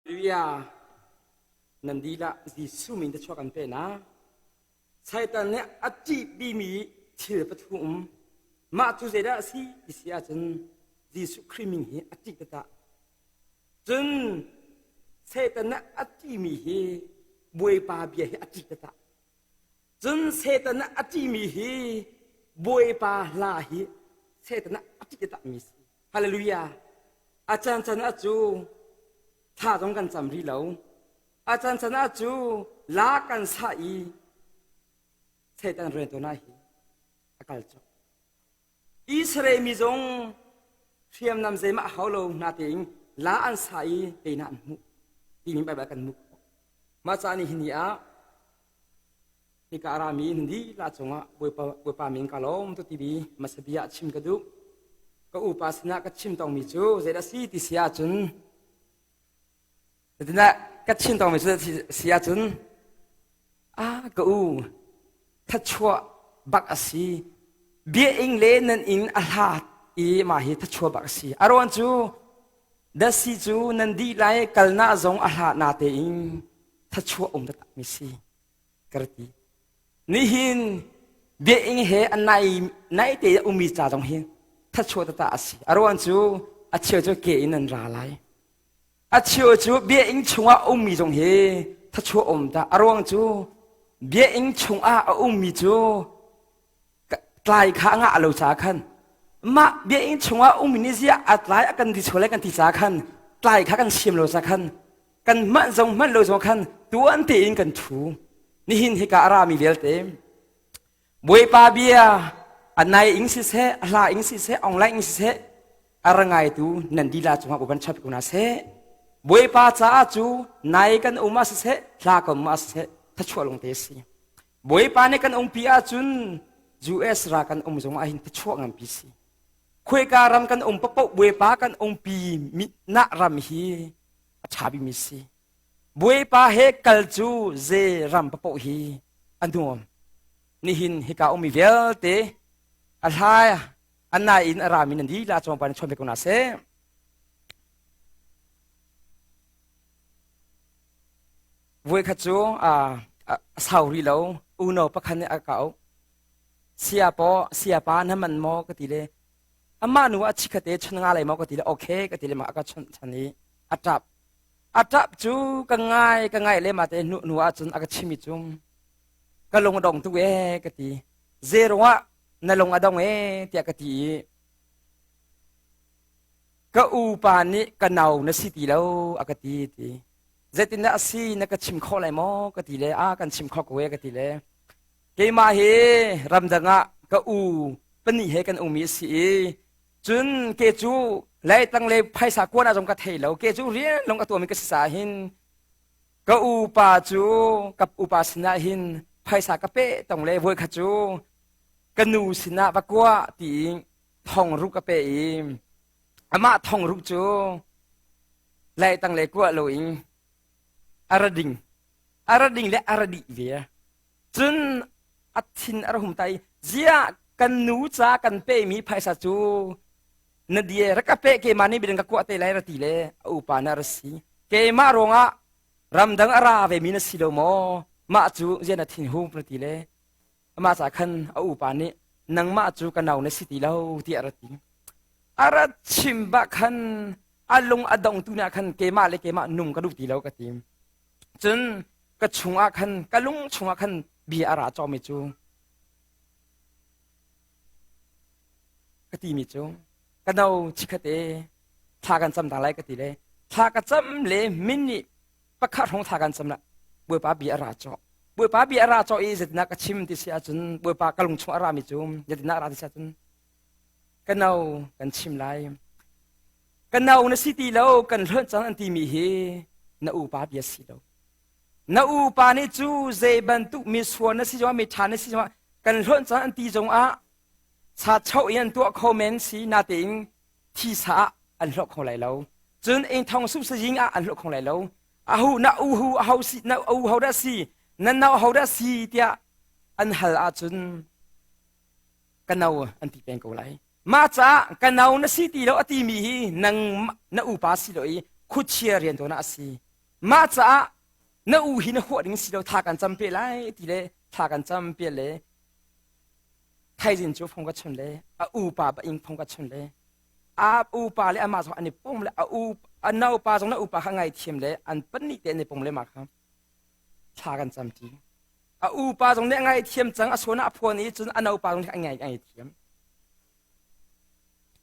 Hallelujah. Nan dilah Jesuh min te chuak an pe na. Satan nih a ṭihpimi thil pathum mah cu zeidah a si ti si ahcun Jesuh Khrih min hi a ṭih taktak. Cun Satan nih a ṭihmi hi Bawipa bia hi a ṭih taktak. Cun Satan nih a ṭihmi hi Bawipa hla hi Satan nih a ṭih taktakmi si. Hallelujah. A caan caan ah cu thla zong kan cam rih lo. A caan caan ah cu la kan sah i Satan riantuan ah hi a kal cawk. Israel mi zong hriamnam zeimah hau lo hna tein la an sah i teinak an hmuh timi Baibal kan hmuh. Mah ca nih hi ni ah hika a rami nan dihlak cungah Bawipa, Bawipa min ka lawm tu timi hmasa bia chim ka duh. Ka upa sinah ka chim tongmi cu zeidah si ti si ahcun Zeitindah ka chim tongmi cu si ahcun ah ka u thachuah bak a si. Biaing le nan inn a hlat i mah hi thachuah bak a si. A ruang cu dasi cu nan dih lai kalnak zong a hlat na tein thachuah um takmi si. Ka ti. Nihin biaing he a nai nai te ummi ca zong hi thachuah tata a si. A ruang cu a cheu cu ke in an ra lai. A cheu cu biaing chungah a ummi zong hi thachuah um ta. A ruang cu biaing chungah a ummi cu tlai kha a ngah lo ca khan mah biaing chungah ummi nih ziah a tlai a kan ti chuah lai kan ti ca khan tlai kha kan siam lo ca khan kan hmanh zong hmanh lo zong khan tuan tein kan thu. Nihin hika a rami vialte Bawipa bia a nai ing siseh, a hla ing siseh, online ing siseh, a ra ngaitu nan dila cungah ban chap ko na seh. Bawipa caah cu nai kan um ah siseh, hla kan um ah siseh, thachuah lung te si. Bawipa nih kan umpi ahcun US ra kan um zong ah hin thachuah nganpi si. Khuaika ram kan um papoh Bawipa kan umpi mi na ram hi a ṭha bimi si. Bawipa he kal cu ze ram papoh hi a nuam. Nihin hika ummi vialte a hlai a nai in a rami nan lila cawngpa in chawn ve ko hna seh. Voi khat cu a sau rih lo uno pakhat nih a ka auh. Sia paw siapa na man maw ka ti le amah nu a chikhate chun nga lai maw ka ti le okay ka ti le ma a ka chawnh chan i a ṭap. A ṭap cu ka ngai ka ngai le mate hnu hnu ahcun a ka chim i cum ka lung a dong tuk ee ka ti. Zero ah na lung a dong ee tiah ka ti i ka upa nih ka nau na si ti lo a ka ti ti. Zeitindah a si na ka chim khawh lai maw ka ti le a kan chim khawh ko ee ka ti le keimah hi ramdang ah ka u pahnih he kan ummi a si i Cun ke cu leitang le phaisa kuan ah zong ka thei lo. Ke cu rian lung a tuahmi ka si caah hin ka upa cu ka upa sinah hin phaisa ka pe tong le voi khat cu ka nu sinah va kua ti thong ruk ka pe i amah thong ruk cu leitang le kua lo in a ra ding a ra ding le a ra dih ve Cun a thin a ra hum ta i ziah kan nu ca kan pemi phaisa cu na die rak ka pe keimah nih bidang ka kuah te lai ra ti le a upa na ra si keimah ruangah ramdang a ra vemi na si lo maw mah cu ziah na thin hum na ti le amah ca khan a upa nih nangmah cu ka nau na si ti lo tiah ra ti a ra chim bak khan a lung a dong tu nih khan keimah le keimah nung ka duh ti lo ka ti cun ka chungah khan ka lung chungah khan bia a ra cawmi cu ka timi cu ka no chikhate thla kan cam ta lai ka ti le thla ka cam le min nih pakhat hrawng thla kan cam la bawipa bia a ra cawh bawipa bia a ra cawh i zeitinah ka chim ti si ahcun bawipa ka lung chung a rami cu zeitinah a ra ti si ahcun ka no kan chim lai ka no na si ti lo kan hlonh cang an timi hi na upa bia si lo na upa nih cu zei bantuk mi sual na si zongah mi ṭha na si zongah kan hlonh cang an ti zongah sa cho in an tuah kho men si natein thisa ah an hloh kho lai lo cun ing thong sup sajing ah an hloh kho lai lo ahu na uhu aho si na u ho dah si na nau ho dah si tiah an hal ahcun ka no an ti peng ko lai mah caah ka no na si ti lo a timi hi nang na upa si lo i khuachia rian tuan ah a si. Mah caah na u hi na huah ding si lo tha kan cam pe lai ti le thla kan cam pe le thaizing cu phong ka chun le a u pa ba ing phong ka chun le a u pa le amah zong an i pum le a u a nau pa zong na u pa kha ngai thiam le an pahnih te an i pum le ma kha thla kan cam ti a u pa zong nih a ngai thiam cang a sawn ah a phuan i cun a nau pa zong nih a ngai ngai thiam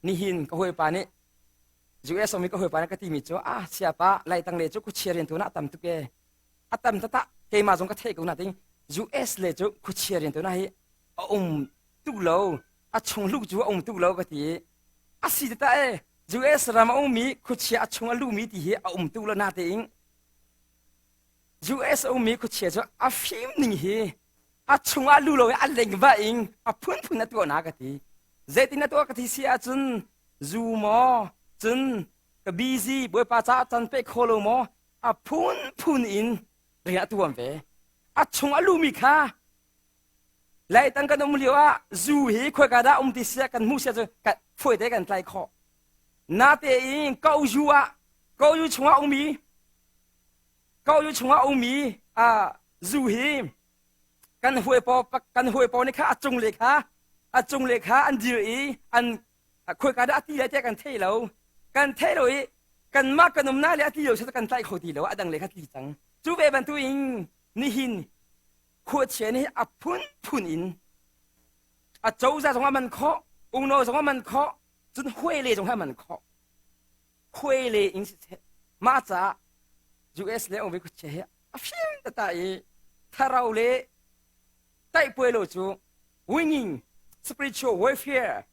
nihin ka hawipa nih US mi ka hawipa nih ka timi cu ah siapa laitang le cu khuachia rian tu na tam tuk e a tam tata keimah zong ka theih ko na ting US le cu khuachia rian tu na hi a um tuk lo a chung luk cu a um tuk lo ka ti a si tata e US ram a ummi khuachia a chung a lumi ti hi a um tuk lo na tein US a ummi khuachia cu a fim ning hi a chungah lu lo i a leng va ing a phunphun a tuah na ka ti zeitin a tuah ka ti si ahcun zu maw cun ka busy bawipa caah can pe kho lo maw a phunphun in rian a tuan ve a chung a lumi kha Laitang kan um lio ah zu hi khoika dah um ti sia kan hmuh sia cu fuai te kan tlai khawh. Natein ko zu ah ko zu chungah ummi ko zu chungah ummi zu hi kan huai paw kan huai paw nih kha a cung le kha a cung le kha an dir i an khoika dah a ti lai tiah kan thei lo kan thei lo i kanmah kan umnak le a ti lo kan tlai kho ti lo a dang le kha tli cang cu ve bantukin nihin khuachia nih a phunphun in a cozah zong a man khawh ungno zong a man khawh cun huele zong a man khawh huele in siseh mah caah US le ongve khuachia hi a fim tata i thlarau le taihpuai lo cu winning spiritual warfare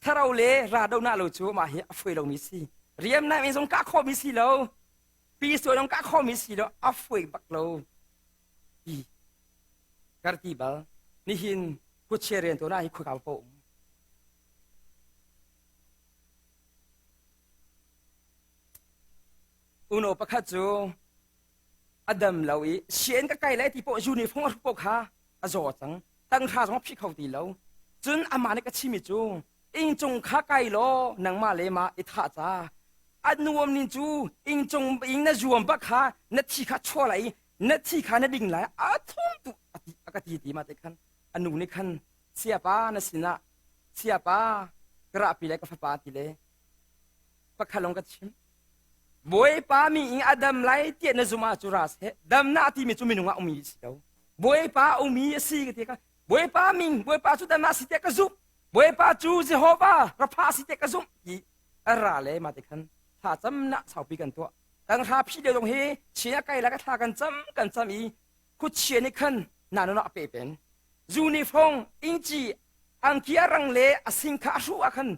thlarau le raldohnak lo cu mah hi a fuai lomi si riamnam in zong kah khawhmi si lo pistol zong kah khawhmi si lo a fuai bak lo ti karti bal nihin khuachia rian tuan ah hi khuaka po um uno pakhat cu a dam lo i sian ka kai lai ti pawh uniform a hruk pawh kha a zaw cang tanghra zong a phih kho ti lo cun amah nih ka chimi cu ingcung kha kai law nangmah le mah i thah ca a nuam ning cu ingcung ing na zuam bak kha na thi kha chuah lai i na thi kha na ding lai a thum tu a ka ti ti ma te khan a nu nih khan siapa na sinah siapa ka rahpi le ka fapa ti le pakhat lawng ka chim Bawipa mi in a dam lai tiah na zum ah cu ra seh damnak timi cu minung ah ummi si lo Bawipa ummi a si ka ti ka Bawipa min Bawipa cu damnak si tiah ka zumh Bawipa cu Jehovah Rapha si tiah ka zumh ti a ra le ma te khan thla camnak saupi kan tuah tanghra phi lio zong hi chia kai la ka thla kan cam kan cam i khuachia nih khan na na a pe pen zu ni fong ingci angki a rang le a sing kha a hru ah khan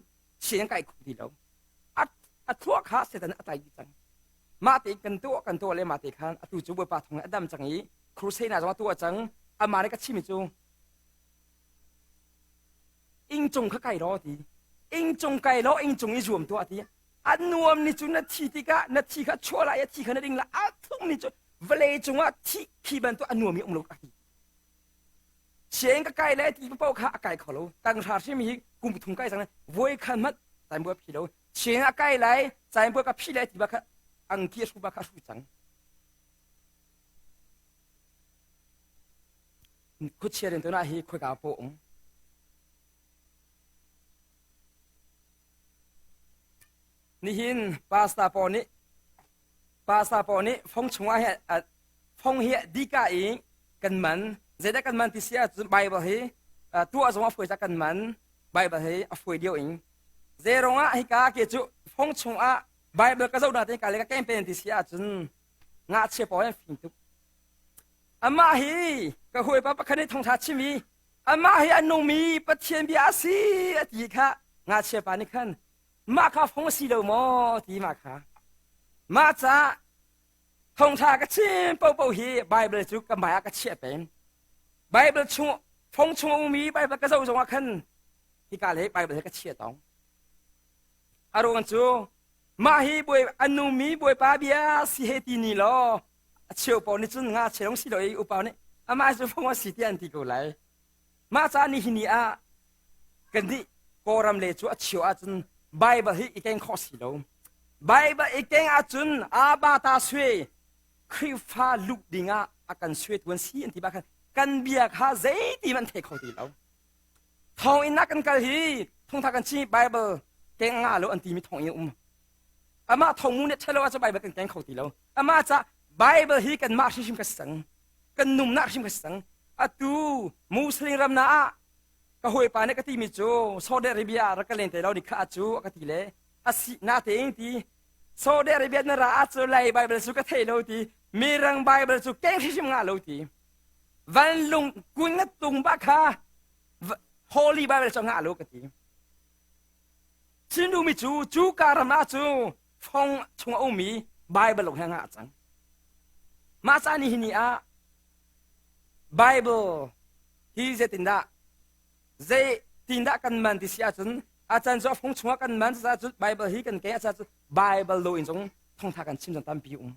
chia kai kho ti lo a thluak kha setan a tlai dih cang mah te kan tuah kan tuah le mah te khan atu cu bawipa thong a dam cang i crusade na zong a tuah cang amah nih ka chimi cu ingcung kha kai ro ti ingcung kai lo ingcung i zuam tuah ti a nuam ni cu na thi tikah na thi kha chuah lai a thi kha na ding la a thung ni cu vawlei cungah thi khi bantuk a nuam i um lo ka ti siang ka kai le ti paoh kha a kai kho lo tanghra hrim hi kum thum kai cang voi khan hmanh cainbuai phi lo siang a kai lai cainbuai ka phi lai ti ba kha angki a hru ba kha a hru cang khuachia rian tuan ah hi khoika paw um nihin pastor pawl nih pastor pawl nih fong chungah hi fong hi dika i kan man zeidah kan man ti si ahcun Bible hi tuah zong a fawi ca kan man Bible hi a fawi deuh in zeirong ah hika ke cu fong chungah Bible ka zoh na te ka le ka campaign ti si ahcun ngahchia pawl an fing tuk amah hi ka hawipa pakhat nih thawngṭha chim i amah hi a nungmi Pathian bia a si a ti kha ngakchia pa nih khan mah kha fong a si lo maw ti mah kha mah caah thawngṭha ka chim paohpaoh hi Bible cu ka hmai ah ka chiah peng Bible chung fong chung a ummi Bible ka zoh zongah khan hika le Bible hi ka chiah tong a ruang cu mah hi bawi a nungmi bawipa bia si he ti ni law a cheu pawl nih cun nga cheu si lo i upa nih amah cu fong a si tiah an ti ko lai mah ca ni hi ni ah kan nih kawlram le cu a cheu ahcun Bible hi i keng khawh si lo Bible i keng ahcun aba ta sui. Khrihfa luh dingah a kan suaitu an si an ti bak khan kan bia kha zeiti hmanh thei kho ti lo. Thawnginn ah kan kal hi thongtha kan chim Bible keng nga lo an timi thawnginn um. Amah thongmu nih ṭhalo ah cu Bible kan keng kho ti lo. Amah ca Bible hi kanmah hrimhrim ka si cang. Kan numnak hrim ka si cang. Atu Muslim ram na ah ka hawipa nih ka timi cu Saudi Arabia rak ka len te lo ni kha cu a ka ti le a si na tein ti Saudi Arabia na ra ah cu Lai Bible cu ka thei lo ti Mirang Bible cu keng hrimhrim ngah lo ti vanlung kun na tung ba kha Holy Bible cu ngah lo ka ti Chin mi cu cu ka ram ah cu phong chung a ummi Bible lawng he ngah cang mah ca ni hi ni ah Bible hi zeitindah zeitindah kan man ti si ahcun a can cu a fung chungah kan man caah cu Bible hi kan kei a cu Bible lo in zong thawngtha kan chim zong tampi um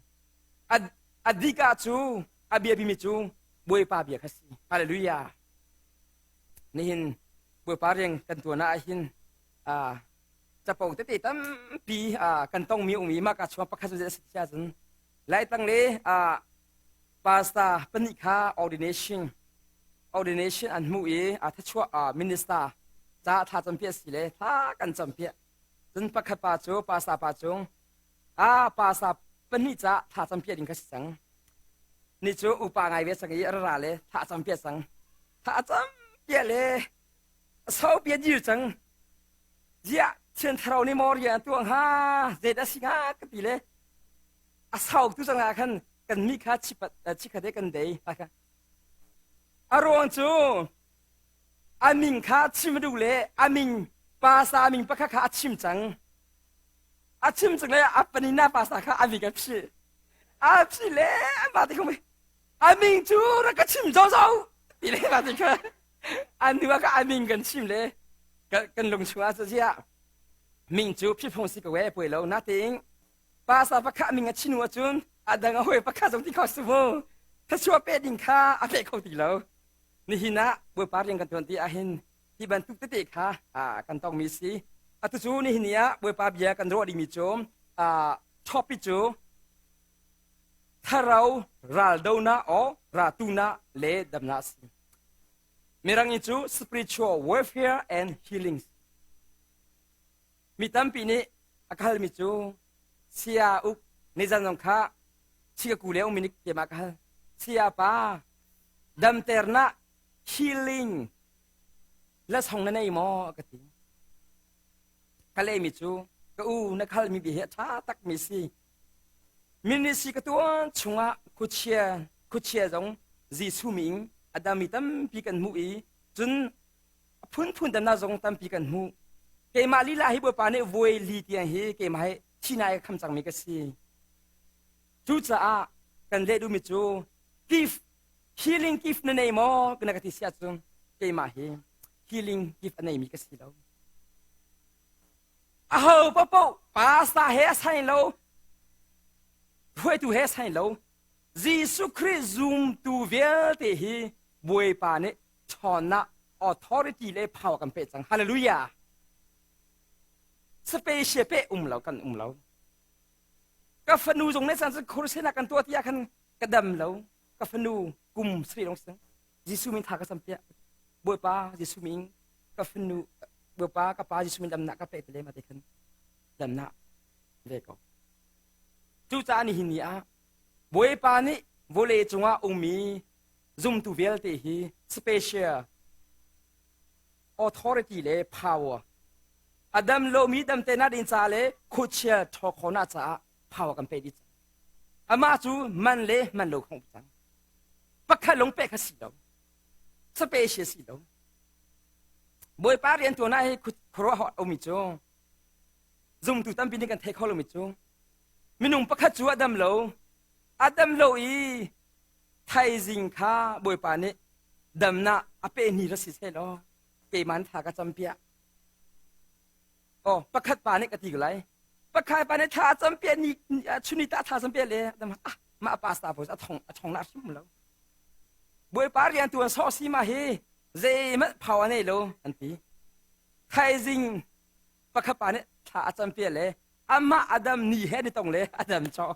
a dik ah cu a biapimi cu Bawipa bia kha si hallelujah nihin Bawipa rian kan tuan ah hin capo tete tampi kan tongmi um i mah ka chuak pakhat cu a si ahcun Laitlang le pastor pahnih kha ordination ordination an hmuh i a thachuah minister ca thla campiah si le thla kan campiah cun pakhat pa cu pastor pa cung a pastor pahnih ca thla campiah ding kha si cang ni cu upa ngai ve cang i a ra le thla campiah cang thla campiah le sau pia dir cang ziah thian thlarau nih maw rian a tuah hnga zeidah a si hnga ka ti le a sau tu cang ah khan kan mi kha chipat chikhat he kan dei a ruang cu a min kha chim duh le a min pasa min pakhat kha a chim cang a chim cang le a panina pasa kha a vi ka phi a phi le ma ti khum a min cu rak ka chim zo zo ti le ma ti kha an nu ah ka a min kan chim le kan lung chung ah ziah ming cu phifung si ko e puai lo natein pasa pakhat ming a chinu ahcun a dang a hoi pakhat zong ti kho su mu thachua pe ding kha a pe kho ti lo nihin ah bawipa rian kan tuan ti ahhin hi bantuk tete kha kan tongmi si atu cu nihin ni ah bawipa bia kan ruah dingmi cu topic cu thlarau raldonak o ratunak le damnak si Mirang in cu spiritual warfare and healing. Mi tampi nih a kalmi cu sia uk nizan zong kha chikaku le ummi nih keimah ka hal. Sia pa damternak healing la song na nei maw ka ti. Ka lehmi cu ka u na khalmi bia hi a ṭha takmi si. Ministry ka tuan chungah khuachia khuachia zong Jesuh min a dami tampi kan hmuh i cun a phunphun damnak zong tampi kan hmuh. Keimah lila hi Bawipa nih voi li tiang hi keimah hi thina i kham cangmi ka si. Cucaah kan leh duhmi cu gift healing gift na nei maw na ka ti si ahcun keimah hi healing gift a neimi ka si lo. Aho paohpaoh pastor he a sai lo hruaitu he a sai lo Jesuh Khrih zumtu vialte hi Bawipa nih ṭhawnnak authority le power kan pek cang hallelujah special pe um lo kan um lo ka fanu zong nih chan khursen ah kan tuah ti ah khan ka dam lo ka fanu kum sri long sing Jesuh min tha ka sam piah Bawipa Jesuh min ka fanu Bawipa ka pa Jesuh min damnak ka pe te le ma te khan damnak ve ko cucaah nihin ni ah Bawipa nih vawlei cungah ummi zumtu vialte hi special authority le power a dam lomi damte na ding ca le khuachia ṭhaw khawhnak caah power kan pe dih cang amah cu man le man lo khong cang pakhat lung pek kha si lo special si lo Bawipa rian tuan ah hi khuaruah ummi cu zumtu tampi nih kan thei kho lomi cu minung pakhat cu a dam lo a dam lo i thaizing kha Bawipa nih damnak a pe ni ra si seh law keimah thla ka campiah oh pakhat pa nih ka ti ko lai pakhat pa nih thla a campiah ni chuni ta thla campiah le ah mah pastor a thong a thong na hrim lo Bawipa rian tuan sawh si ma hi zeihmanh phau a nei lo an ti thaizing pakhat pa nih thla a campiah le amah Adam ni he ni tong le Adam chaw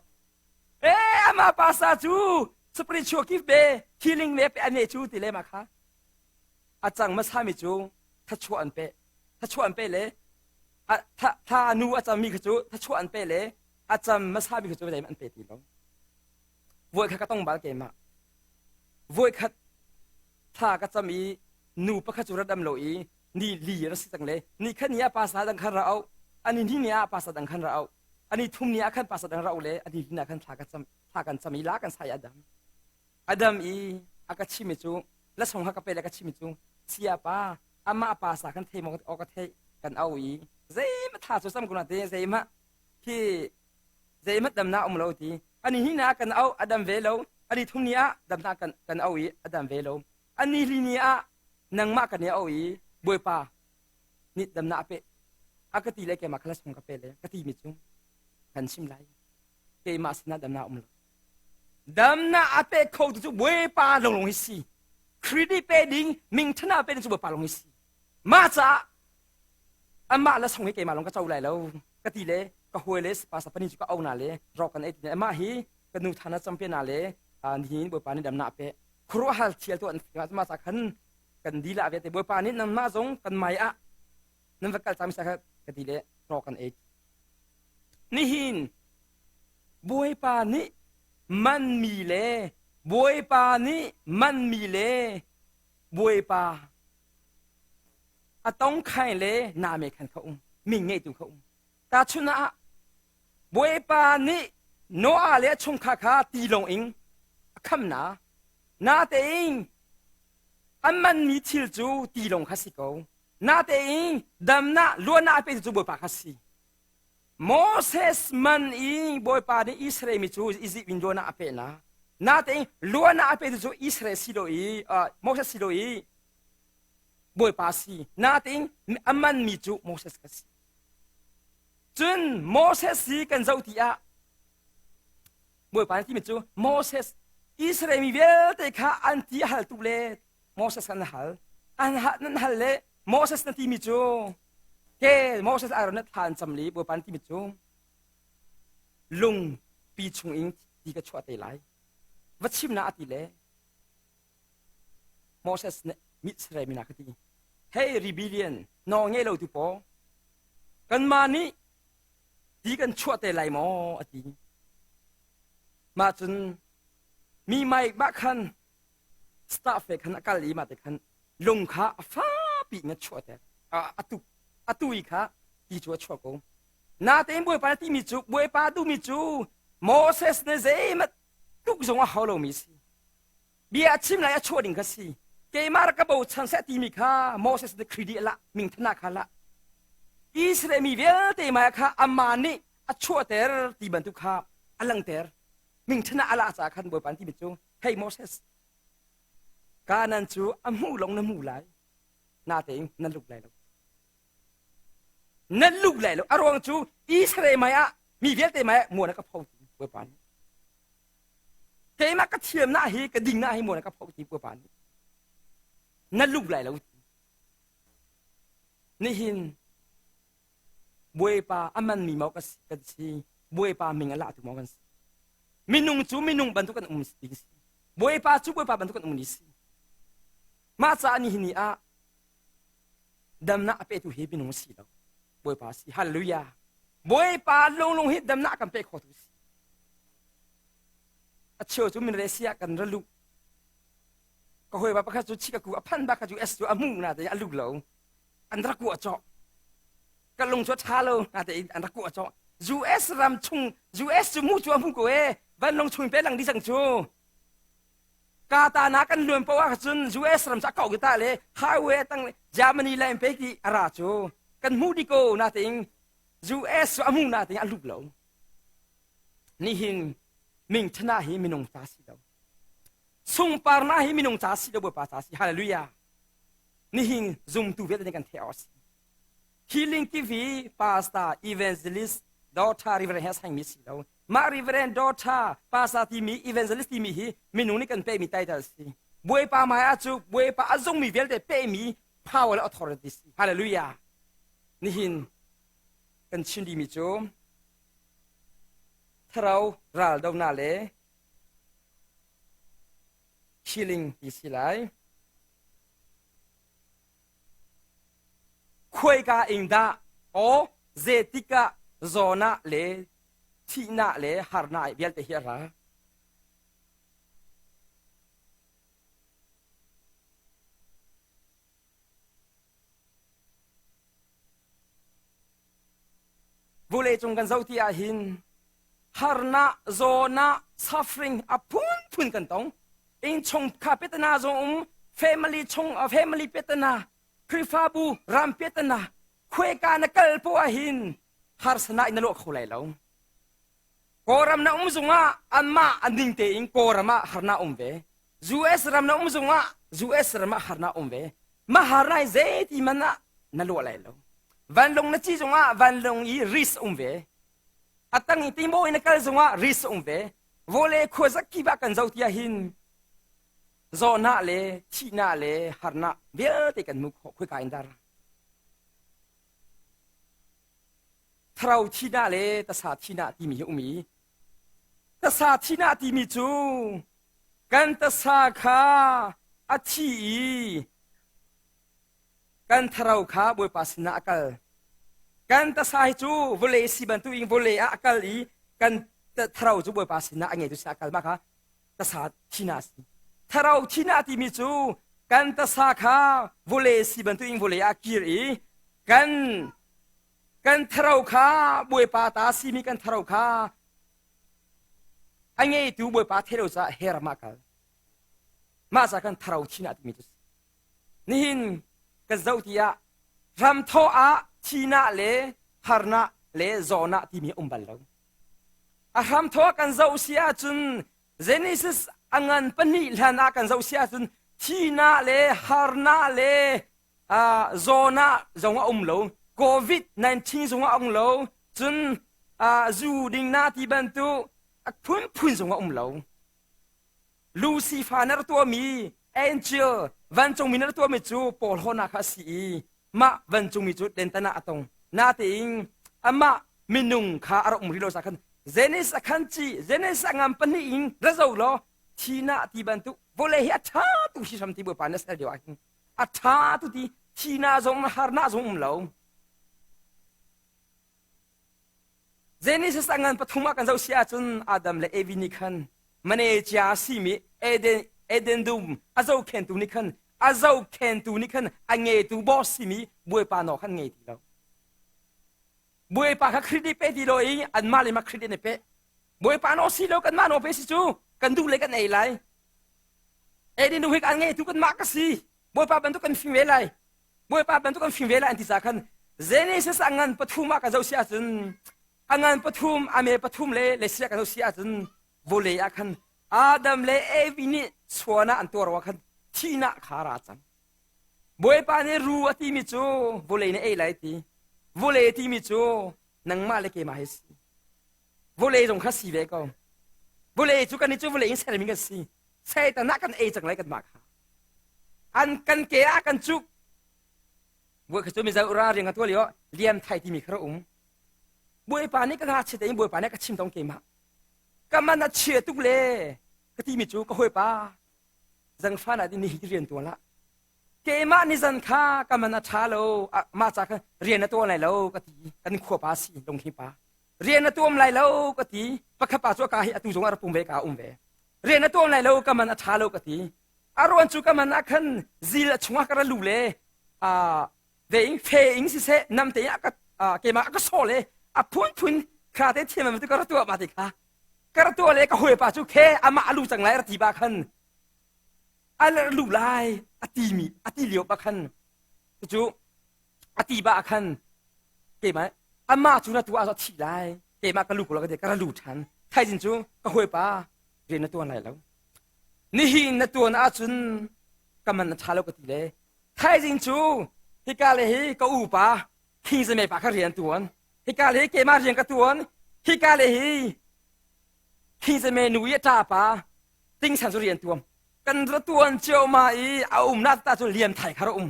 eh! Ama pasa cu spiritual gift be healing le pe ane cu ti le ma kha a cang hmasa mi cu thachuah an pe thachuah an pe le tha nu a cam mi kha cu thachuah an pe le a cam hmasa mi kha cu an pe ti lo. Voi kha ka tong bal keimah. Voi khat thla ka cam i nu pakhat cu rat am lo i ni li ra si cang le ni khat ni ah pasa dang khan ra au ani ni ni ah pasa dang khan ra au ani thum ni ah khan pasa dang ra au le ani ni ah khan thla ka cam thla kan cam i la kan sai adam adam i a ka chimi cu la song ha ka pe le ka chimi cu sia pa ama pa sa kan thei mo o ka thei kan au i zeima tha cu sam kuna te zeima khi zeihmanh damnak um lo ti ani hi na kan au a dam ve lo ani thum ni ah damnak kan kan au i a dam ve lo ani li ni ah nangmah kan i au i bawipa nih damnak a pe a ka ti le keimah khala sung ka pe le ka ti mi cu kan chim lai keimah sinah damnak um lo damnak a pe kho tu cu bawipa longlong hi si credit pe ding mingthana pe ding cu bawipa long hi si Mah caah amah le song hi keimah lawng ka co lai lo ka ti le ka hawi le pastor pani cu ka au na le rawk kan ei ti amah hi ka nu thana champion na le nihin bawipa nih damnak pe khuaruahhar thial tu an mah ca khan kan dila ve te bawipa nih nangmah zong kan mai ah nan va kal cang sa kha ka ti le rawk kan ei nihin bawipa nih manmi le bawipa nih manmi le bawipa a tong khai le name khan kha um min ngeitu kha um tahchun ah bawipa nih Noah le a chungkhar kha tilawng in a kham na natein an manmi thil cu tilawng kha si ko natein damnak luatnak a petu cu bawipa kha si Moses man i bawipa nih Israel mi cu Izipt in luatnak a peh na natein luatnak a petu cu Israel si lo i Moses si lo i Bawipa si. Natein a manmi cu Moses ka si. Cun Moses hi kan zoh ti ah Bawipa nih timi cu Moses Israel mi vialte kha an ti a hal tu le Moses an hal. An nan hal le Moses na timi cu ke Moses Aaron na thla an cam li Bawipa na timi cu lungpi chung in ti ka chuah te lai. Va chim na a ti le Moses nih Israel mi hna kha ti hey rebellion nawl ngei lo tu paw kanmah nih ti kan chuah te lai maw a ti mah cun mi mai mah khan staff he khan a kal i mah te khan lung kha a fapi in a chuah ter atu atu i kha ti cu a chuah ko natein bawipa na timi cu bawipa duhmi cu Moses nih zeimat tuk zong a hau lomi si Bia a chim lai a chuah ding kha si. Keimah rak ka bochan seh timi kha Moses nih Khrih lah mingthana kha lah. Israel mi vialte mah kha amah nih a chuahter ti bantuk kha a langter. Mingthana a lah caah khan Bawipa an timi cu hey Moses Kanan cu a hmuh lawng na hmu lai natein na luk lai lo. Na luk lai lo. A ruang cu Israel mei ah mi vialte mei ah muan a ka pho ti Bawipa nih. Keimah ka thiamnak hi ka dingnak hi muan a ka pho ti Bawipa nih. Na luk lai lo. Nihin Bawipa a manmi maw kan si Bawipa ming a latu maw kan si. Minung cu minung bantuk kan um ding si. Bawipa cu Bawipa bantuk kan um ni si. Mah caah nihin ni ah damnak a petu hi minung si lo bawipa si hallelujah bawipa lunglung hi damnak kan pe khotu si a cheu cu min resia kan ra lu ka hawi pa pakhat cu chikaku a phan ba kha cu s cu a mu na te a lu lo an rak ku a cawh ka lung cu a tha lo na te an rak ku a cawh US ram chung US cu mu cu a mu ko e van lung chung pe lang di sang cu Kata na kan luan poah ahcun US ram cu a kau ta le highway tang Germany le pe ki a ra cu kan hmu di ko natein US cu a hmu natein a lup lo nihin ming thana hi minung ta si lo sungparna hi minung ca si lo bawipa ca si hallelujah nihin zumtu vialte kan theih awk si healing TV pastor evangelist doctor reverend he sang mi si lo Mah Reverend Daughter Pastor timi evangelist timi hi minung nih kan pekmi title si. Bawipa hmai ah cu Bawipa a zungmi vialte pekmi power le authority si. Hallelujah. Nihin kan chim dimi cu thlarau ral donak le Healing ti si lai. Khuaika ing dah aw zetikah zawnah le thihnak le harnak vialte hi a ra. Vulei cung kan zoh ti ahhin harnak, zawnak, suffering a phunphun kan tong. Innchung kha petana zong um, family chung family petana, Khrihfabu ram petana, khuaika na kal poh ahhin harsana in na luah kho lai lo. Kawlram na um zungah anmah an ning tein Kawlram ah harnak um ve. US ram na um zungah US ram ah harnak um ve. Mah harnak hi zeiti man ah na luah lai lo. Vanlawng na ci zungah vanlawng i risk um ve. A tang i tingbo in na kal zungah risk um ve. Vawlei khuazak kip ah kan zoh tiah hin zawhnak le thihnak le harnak vialte kan hmu khawh khoika in dah Thlarau thihnak le tasa thihnak timi hi um i tasa thihnak timi cu kan tasa kha a thi i kan thlarau kha Bawipa sinah a kal. Kan tasa hi cu vawlei si bantukin vawlei ah a kal i kan thlarau cu Bawipa sinah a ngeitu sinah a kal. Mah kha tasa thihnak a si. Thlarau thihnak timi cu kan tasa kha vawlei si bantukin vawlei ah kir i kan kan thlarau kha Bawipa ta simi kan thlarau kha a ngeitu Bawipa thelo caah her mah kal. Mah ca kan thlarau thihnak timi cu nihin kan zoh ti ah ramthaw ah thihnak le harnak le zawnak timi um bal lo. A hramthaw kan zoh si ahcun Genesis a ngan pahnih hlan ah kan zoh si ahcun thihnak le harnak le zawnak zong a um lo. COVID-19 zong a um lo. Cun zu ding na ti bantuk a phunphun zong a um lo. Lucifer na rak tuahmi angel vancungmi na rak tuahmi cu porhlawnak kha a si i mah vancungmi cu lentan ah a tong. Natein amah minung kha a rak um rih lo caah khan Genesis a khan ci Genesis a ngam pahnih in ra zo law thihnak ti bantuk vawlei hi a ṭha tu hi hram ti Bawipa na ser lio ah hin a ṭha tu ti thihnak zong harnak zong um lo. Genesis a ngan pathum ah kan zoh si ahcun Adam le Evi nih khan manager a simi Eden Eden dum a zohkhentu nih khan a zohkhentu nih khan a ngeitu boss simi Bawipa nawl khan ngei ti lo. Bawipa kha credit pe ti lo i anmah le mah credit an i pe. Bawipa nawl si lo kanmah nawl pe si cu kan duh le kan ei lai. Eden dum hi kan ngeitu kanmah ka si. Bawipa bantuk kan fim ve lai. Bawipa bantuk an fim ve lai an ti ca khan Genesis a ngan pathum ah ka zoh si ahcun a ngan pathum a me pathum le lesia ka zoh si ahcun vawlei ah khan Adam le Evi nih chuan ah an tuar ah khan thihnak kha ra cang. Bawipa nih ru a timi cu vawlei nih ei lai ti. Vawlei timi cu nangmah le keimah hi si. Vawlei zong kha si ve ko. Vawlei cu kan i cu vawlei in sermi kan si. Satan ah kan ei cang lai kanmah kha. An kan ke ah kan cuk. Buai kha cu mizo ra ring a tual yo liam thai timi kha um. Bawipa nih ka ngakchia tein Bawipa nih ka chim tong keimah. Ka man a chia tuk le ka timi cu ka hawipa zangfa na ni hi rian tuan lah. Keimah ni zan kha ka man a ṭha lo mah ca kha rian a tuan lai lo ka ti kan khua pa si lunghi pa rian a tuam lai lo ka ti pakhat pa cu ka hi atu zong a rak pum ve ka um ve rian a tuam lai lo ka man a ṭha lo ka ti a ruan cu ka man ah khan zil a chungah ka ra lu le ve ing fe ing siseh nam te a ka keimah a ka saw le a phunphun kha te thiam tu ka ra tuah ma ti kha ka ra tuah le ka hawipa cu khe amah a lu cang lai ra ti ba khan a lu lai a ti mi a ti lio pa khan cu a ti ba khan keimah amah cu na tu ah thi lai keimah ka lu ko la ka ti ka ra lu ṭhan thaizing cu ka hawipa rian na tuan lai lo nihin na tuan ahcun ka man na ṭha lo ka ti le thaizing cu hika le hi ka upa khingzame pa kha rian tuan hika le hi keimah rian ka tuan hika le hi khingzame nu i a ṭa pa tingsan cu rian tuam kan ra tuan cio ma i a umnak ta cu liam thai kha ra um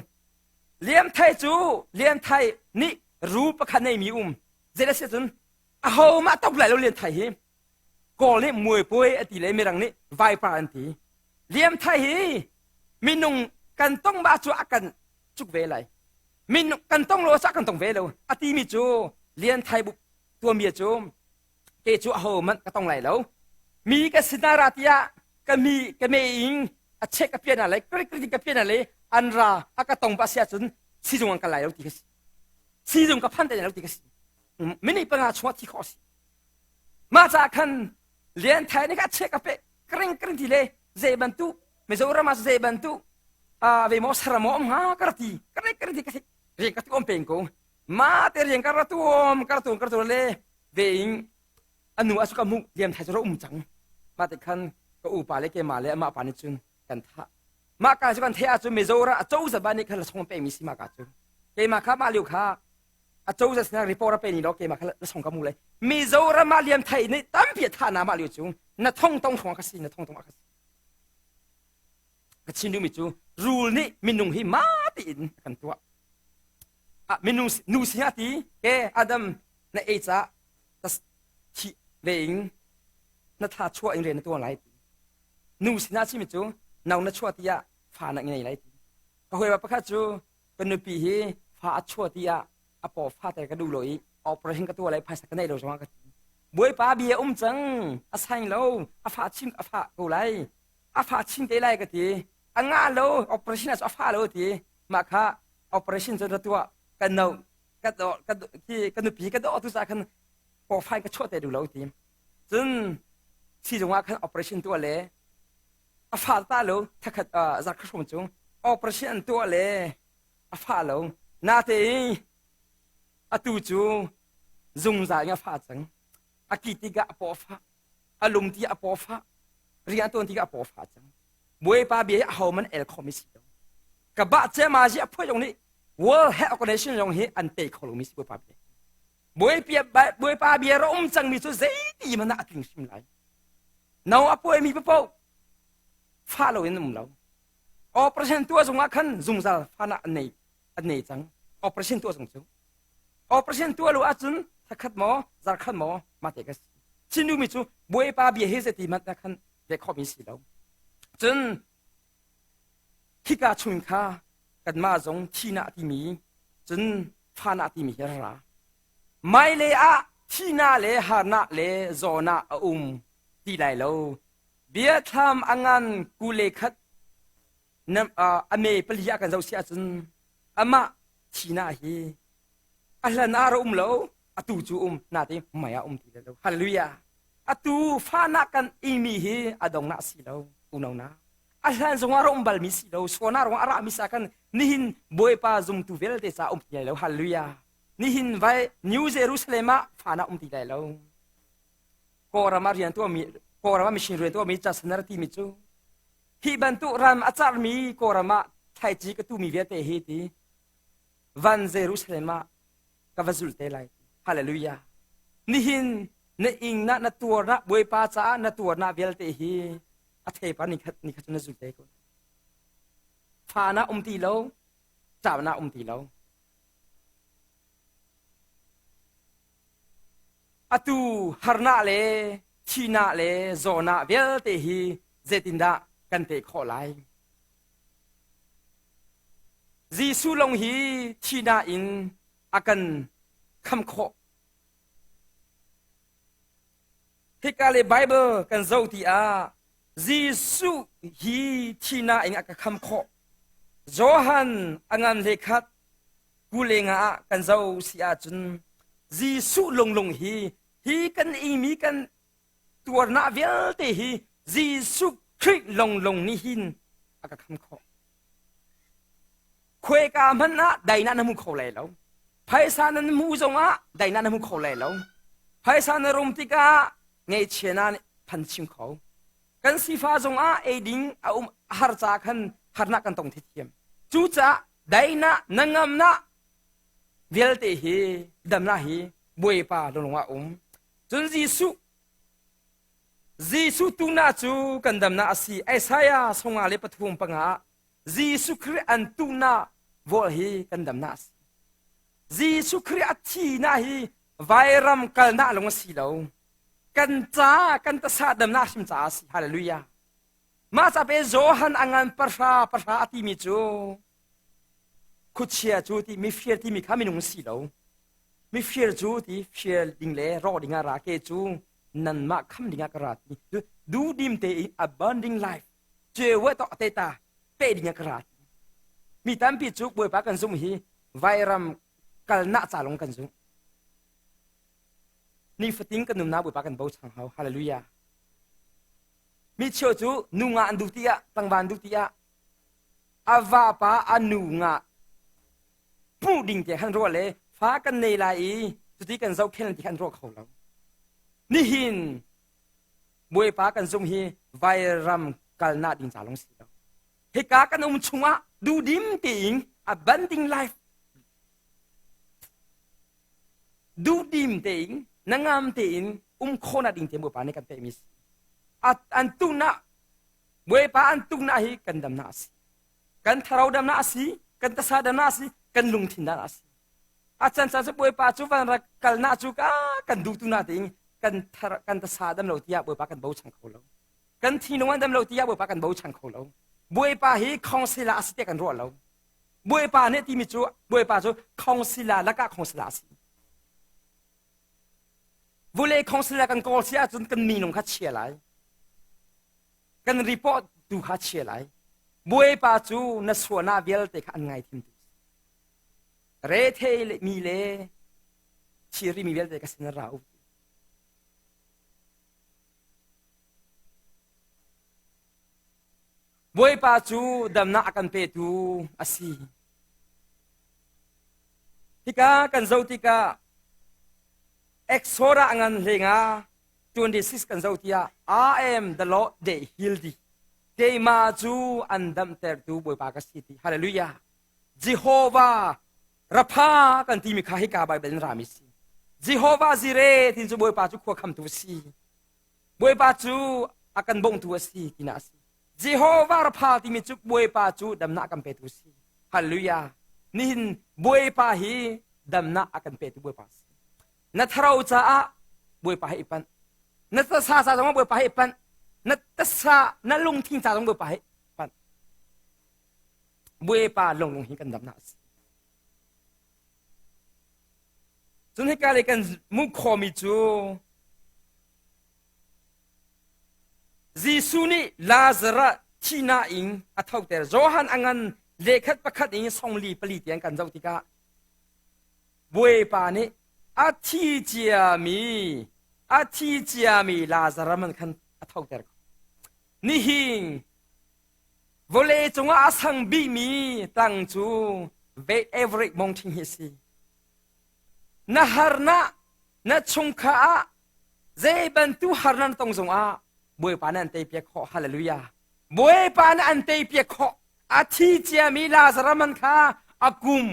liam thai cu liam thai nih ru pakhat nei mi um zei a si cun aho mah tok lai lo lian thai hi kawl nih muaipuai a ti le mirang nih viper an ti. Liam Thai hi minung kan tong ba cu a kan cuk ve lai. Minung kan tong lo sa kan tong ve lo. A timi cu Lian Thai bu tuamia cu ke cu aho man ka tong lai lo. Mi ka sinara tiah ka mi ka me ing a chek ka pian lai krik krik ka pian lai an ra a ka tong ba sia cun sizung an ka lai lo ti ka si. Sizung ka phan te lo ti ka si. Minute panga chungah thi khawh si. Mah caah khan Lian Thai nih kha a chek a peh kring kring ti le zei bantuk Mizoram ah zei bantuk ve maw saram maw um hnga ka ra ti kring kring ti ka rian ka tuam peng ko ma te rian ka ra tuam ka ra tuam ka ra tuam le ve in anu a su ka hmuh Lian Thai cu ra um cang mah te khan ka upa le keimah le amah pa nih cun kan thah mah ka cu kan theih ahcun Mizoram a cozah ba nih khan la song pemi si mah ka cu keimah kha mah liu kha a cozah sinah report a pe ni lo keimah kha la song ka mu lai Mizoram ah liam thai nih tampi a thah na mah liu cu na thong tong hrawng ka si na thong tong ka si ka chin duhmi cu rul nih minung hi ma tiin a kan tuah ah minung nu si ti ke Adam na ei ca thi ve ing na tha chuah in re na tuah lai ti nu sinah chimi cu nau na chuah tiah fa na ngei lai ti ka hawi pakhat cu ka nupi hi fa a chuah tiah a paw fa te ka duh lo i operation ka tuah lai phaisa ka nei lo zongah ka ti bawipa bia um cang a saing lo a fa chim a fa ko lai a fa chin te lai ka ti a ngah lo operation a fa lo ti mah kha operation cu ra tuah ka no ka do ka khi ka nupi ka do tu sa khan paw fai ka chuah te duh lo ti cun sizung ah khan operation tuah le a fa ta lo thakhat zarkhat hrawng chung operation an tuah le a fa lo natein atu cu zungzal in a fa cang a ki tikah a paw fa a lum ti a paw fa rian tuan tikah a paw fa cang Bawipa bia hi aho man el khomi si lo ka ba cema ji a phuai zong nih World Health Organization zong hi an tei kho lomi si Bawipa bia Bawipa bia ra um cangmi cu zeiti hmanh ah a tling hrim lai. No a puaimi paoh fa loin um lo. Operation tuah zungah khan zungzal fa an nei an nei cang. Operation tuah zung cu. Operation tuah lo ahcun thakhat maw zarkhat maw mate ka si. Chin duhmi cu Bawipa bia hi zeiti hmanh ah khan ve khomi si lo. Cun khika chung kha kanmah zong thihnak timi cun fahnak timi hi a ra. Mailei ah thihnak le harnak le zawnak a um ti lai lo. Biathlam a ngan kule khat a me pali ah kan zoh si ahcun amah thihnak hi a hlan ah ra um lo atu cu um nate mei ah um ti lo hallelujah atu fahnak kan ingmi hi a dongnak si lo unau na a hlan zongah ra um balmi si lo suana ruang a rami sa kan nihin bawipa zumtu vialte ca um ti lai lo hallelujah nihin vai New Jerusalem ah fana um ti lai lo Kawlram ah rian tuahmi Kawlram ah mission rian tuahmi chasanar timi cu hi bantuk ram a carmi Kawlram ah thlaici ka tumi vialte hi ti van Jerusalem ah ka va zul te lai hallelujah nihin na ing na na tuar na bawipa caah na tuar na vialte hi a thepa ni khat ni khat cu na zul te ko fa na um ti lo ca na um ti lo atu harnak le thihnak le zawnak vialte hi zeitindah kan teh khawh lai Jesuh lawng hi thihnak in a kan kham khawh Hika le Bible kan zoh ti ah Jesuh hi thihnak in a ka kham khawh. Johan a ngan hle khat kulenga ah kan zoh si ahcun Jesuh lunglung hi hi kan ingmi kan tuarnak vialte hi Jesuh Khrih longlong nih hin a ka kham khawh. Khuaika hmanh ah daihnak na hmu kho lai lo. Phaisa nan hmuh zongah daihnak na hmu kho lai lo. Phaisa na rum tikah ngaihchia na phan chim kho. Kan sifa zongah ei ding a um a har ca khan harnak kan tong thiam. Cucaah daihnak na ngamnak vialte hi damnak hi Bawipa lung ah um. Cun Jesuh Jesuh tuhnak cu kan damnak a si. Isaiah songah le pathum panga ah Jesuh Khrih an tuhnak vawl hi kan damnak a si. Jesuh Khrih a thihnak hi vairam kalnak lung a si lo. Kan ca, kan tasa damnak hrim caah a si. Hallelujah. Mah ca pe Johan a ngan pahra pahra a timi cu khuachia cu ti mifir timi kha minung si lo. Mifir cu ti fir ding le rawk ding ah ra ke cu nanmah kham ding ah ka ra ti. Duhdim tein abounding life cewe to te ta pe ding ah ka ra ti. Mi tampi cu Bawipa kan zumh hi vairam kalnak ca lawng kan zumh. Nifatin kan nunnak Bawipa kan bochan hau. Hallelujah. Mi cheu cu nu nga an duh ti ah, tlangval an duh ti ah, a vapa a nu nga hmuh ding te han ruah le fa kan nei lai i cuti kan zohkhen ti han ruah kho lo. Nihin Bawipa kan zumh hi vairam kalnak ding ca lawng si lo. Hika kan um chungah duhdim tein abunding life duhdim tein nangam tein um khawhnak ding te Bawipa nih kan pekmi si. An tuknak Bawipa an tuknak hi kan damnak a si. Kan thlarau damnak a si, kan tasa damnak a si, kan lungthin damnak a si. A can caan cu Bawipa cu van rak kalnak cu ka kan duh tu na tein kan thar kan tasa dam lo tiah Bawipa kan bochan kho lo. Kan thinlung an dam lo tiah Bawipa kan bochan kho lo. Bawipa hi khawngsila a si tiah kan ruah lo. Bawipa nih timi cu Bawipa cu khawngsila lakah khawngsila a si. Vulei khawngsila kan kawl si ahcun kan minung kha chia lai. Kan report tu kha chia lai. Bawipa cu na sualnak vialte kha an ngaithim tu. Rethei mi le thiri mi vialte ka sin ra u. Bawipa cu damnak a kan petu a si. Hika kan zoh tikah Exodus ngan hlenga 26 kan zoh tiah I am the Lord that heal thee. Keimah cu an damtertu Bawipa ka si ti. Hallelujah. Jehovah Rapha kan timi kha hika Bible in rami si. Jehovah Jireh tin cu Bawipa cu khua khamtu a si. Bawipa cu a kan bawmtu a si tinak a si. Jehovah Rapha timi cu Bawipa cu damnak a kan petu a si. Hallelujah. Nihin Bawipa hi damnak a kan petu Bawipa a si. Na tharo caah Bawipa hi i panh. Na tasa ca zong Bawipa hi i panh. Na tasa na lungthin ca zong Bawipa hi panh. Bawipa lunglung hi kan damnak a si. Cun hika lei kan hmuh khawhmi cu Jesuh nih Lazarus thihnak in a thoter. Johan a ngan lehkhat pakhat in songli pali tiang kan zoh tikah Bawipa nih a thi ciami a thi ciami Lazarus man khan a thoter. Nihin Vawlei cungah a sang bikmi tlang cu Everett Mountain hi a si. Na harnak, na chungkhar ah zei bantuk harnak na tong zongah Bawipa nih an teipiak khawh. Hallelujah. Bawipa nih an teipiak khawh. A thi ciami Lazarus man kha a kum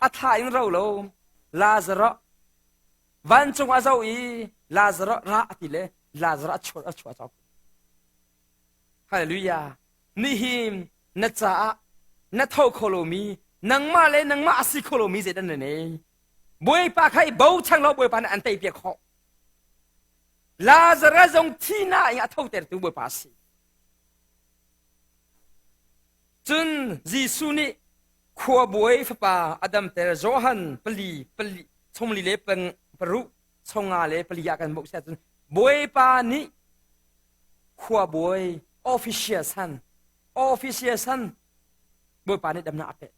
a thla in ro lo. Lazarus vancung a zoh i Lazarus ra a ti le Lazarus a chuah a chuah cawk. Hallelujah. Nihin na caah na tho kho lomi nangmah le nangmah a si kho lomi zeidah na nei? Bawipa kha i bochan law Bawipa nih an teipiak khawh. Lazarus zong thihnak in a thotertu Bawipa a si. Cun Jesuh nih khuabawi fapa a damter Johan pali pali chungli le peng paruk chonga le pali ah kan bauh si ahcun Bawipa nih khuabawi official san official san Bawipa nih damnak a pek.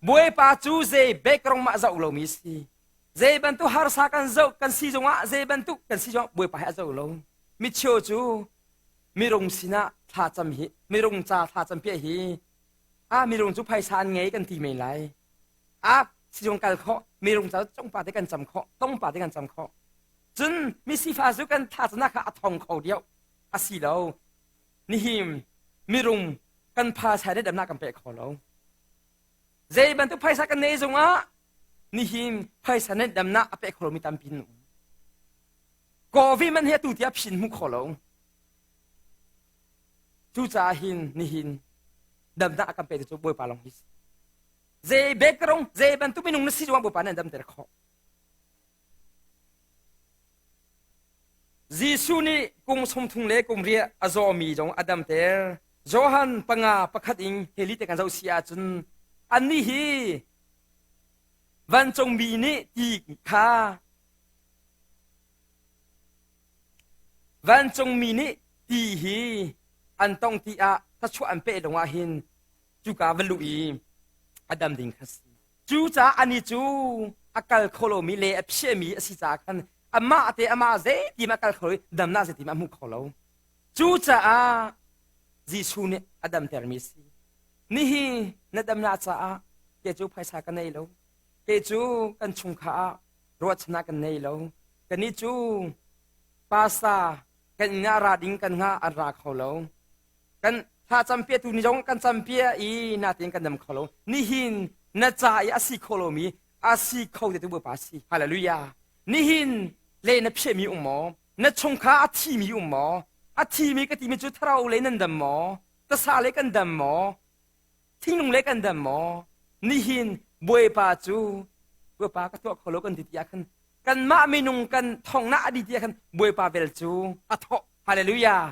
Bawipa cu zei background mah zoh lomi si. Zei bantuk harsa kan zoh kan si zongah zei bantuk kan si zongah Bawipa hi a zoh lo. Micheu cu mirung sinah thlacam hi mirung ca thlacam piah hi ah mirung cu phaisa an ngei kan ti men lai. Ah sizung kal khawh mirung ca congpa te kan cam khawh tongpa te kan cam khawh. Cun misifa cu kan thlacamnak kha a thong kho deuh a si lo. Nihin mirum kan phaisa nih damnak kan pe kho lo. Zei bantuk phaisa kan nei zongah nihin phaisa nih damnak a pe kho lomi tampi an um. Covid man hi atu tiah phin hmu kho lo. Cucaah hin nihin damnak a kan pe cu Bawipa lawng hi si. Zei background, zei bantuk minung na si zongah Bawipa nih an damter khawh. Jesuh nih kum 30 le kum riah a zawmi zong a damter. Johan panga pakhat in heli te kan zoh si ahcun annih hi vancungmi nih ti kha vancungmi nih ti hi an tong ti ah thluachuah an peh lawng ah hin cuka va luh i a dam ding kha si. Cucaah anih cu a kal kho lomi le a phiahmi a si caah khan amah te amah zeitim a kal kho i damnak zeitim a hmu kho lo. Cucaah Jesuh nih a damtermi a si. Nihi na damnak caah kei cu phaisa ka nei lo. Kei cu kan chungkhar ah ruahchannak kan nei lo. Kannih cu pasta kan inn ah ra ding kan hngah an ra kho lo. Kan thla campiatu ni zong kan campia i natin kan dam kho lo. Nihin na ca i a si kho lomi a si kho te tu Bawipa si. Hallelujah. Nihin le na phiahmi um maw? Na chungkhar a thimi um maw? A thimi ka timi cu thlarau lei nan dam maw? Tasa lei kan dam maw? Thinglung lei kan dam maw? Nihin Bawipa cu Bawipa ka tuah kho lo kan ti ti ah khan kanmah minung kan thongnak a di ti ah khan Bawipa vel cu a thawh. Hallelujah.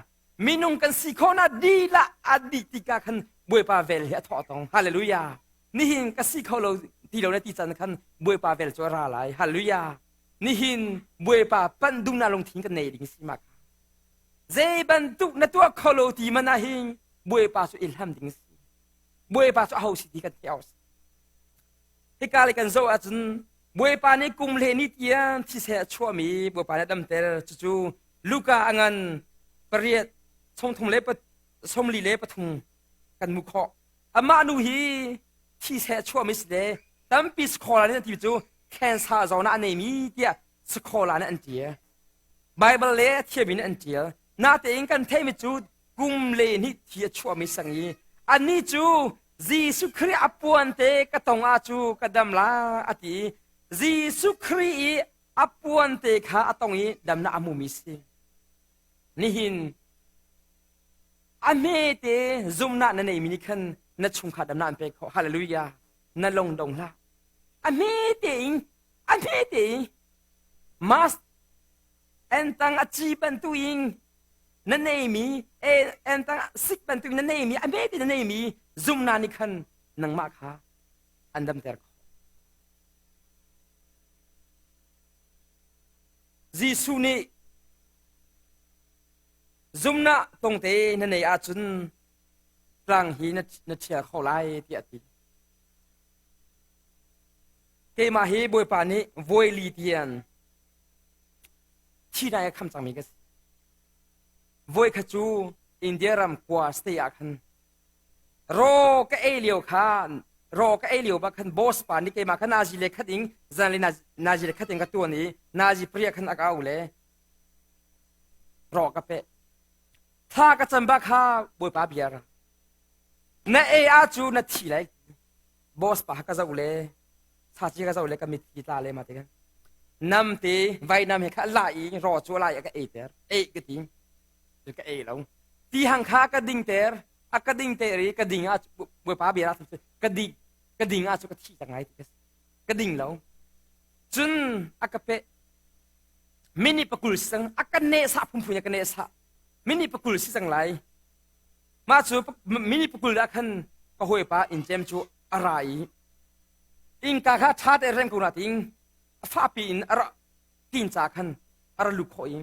Minung kan si khawhnak dilah a dih tikah khan Bawipa vel hi a thawh tong. Hallelujah. Nihin ka si kho lo ti lo na ti can khan Bawipa vel cu a ra lai. Hallelujah. Nihin Bawipa panh duhnak lungthin kan nei ding si ma kha. Zei bantuk na tuah kho lo ti man ah hin Bawipa cu i hlam ding si. Bawipa cu aho si ti kan theih awk si. Hika le kan zoh ahcun Bawipa nih kum hle ni tiang thiseh a chuahmi Bawipa nih a damter cucu Luka a ngan pariat sawmthum le sawmli le pathum kan mu khawh. Amah nu hi thiseh a chuahmi si le tampi scholar nih an ti cu cancer zawn ah a neimi tiah scholar nih an ṭial. Bible le a thiammi nih an ṭial. Natein kan theihmi cu kum le hnih thi a chuahmi sang i anih cu Jesuh Khrih a puan te ka tong ah cu ka dam la a ti i Jesuh Khrih i a puan te kha a tong i damnak a hmumi si. Nihin a hmete zumnak na neimi nih khan na chungkhar damnak an pek khawh. Hallelujah. Na lung dong hlah. A hmete in a hmete in mas entang a ci bantuin na neimi entang sik bantuin na neimi a hmete na neimi zumnak nih khan nangmah kha an damter khawh. Jesuh nih zumnak tongte na nei ahcun tlang hi na ṭhial kho lai tiah a ti. Keimah hi Bawipa nih voi li tian thi nai a kham cangmi ka si. Voi kha cu India ram kua state ah khan raw ka ei lio kha raw ka ei lio ba khan boss pa nih keimah kha nazi le khat ing zan le nazi le khat in ka tuan i nazi pria khan a ka au le raw ka pe thla ka cam ba kha bawipa bia ra na ei ah cu na thi lai boss pa ka zoh le saci ka zoh le ka mitthli tla le ma te kan nam te vainam he kha la i raw cu la i ka ei ter ei ka ti ka ei lo ti hang kha ka ding ter a ka ding ter i ka ding ah bawipa bia ka ding ka ding ah cu ka thi tak ngai ti ka ding lo cun a ka pe mini pakul si cang a ka ne sa phunphun ka ne sa mini pakul si cang lai Mah cu mini pakul ah khan ka hawipa inn cem cu a ra i innka kha ṭha te rem ko na ting a fahpi in a ra tin ca khan a ra lut khawh i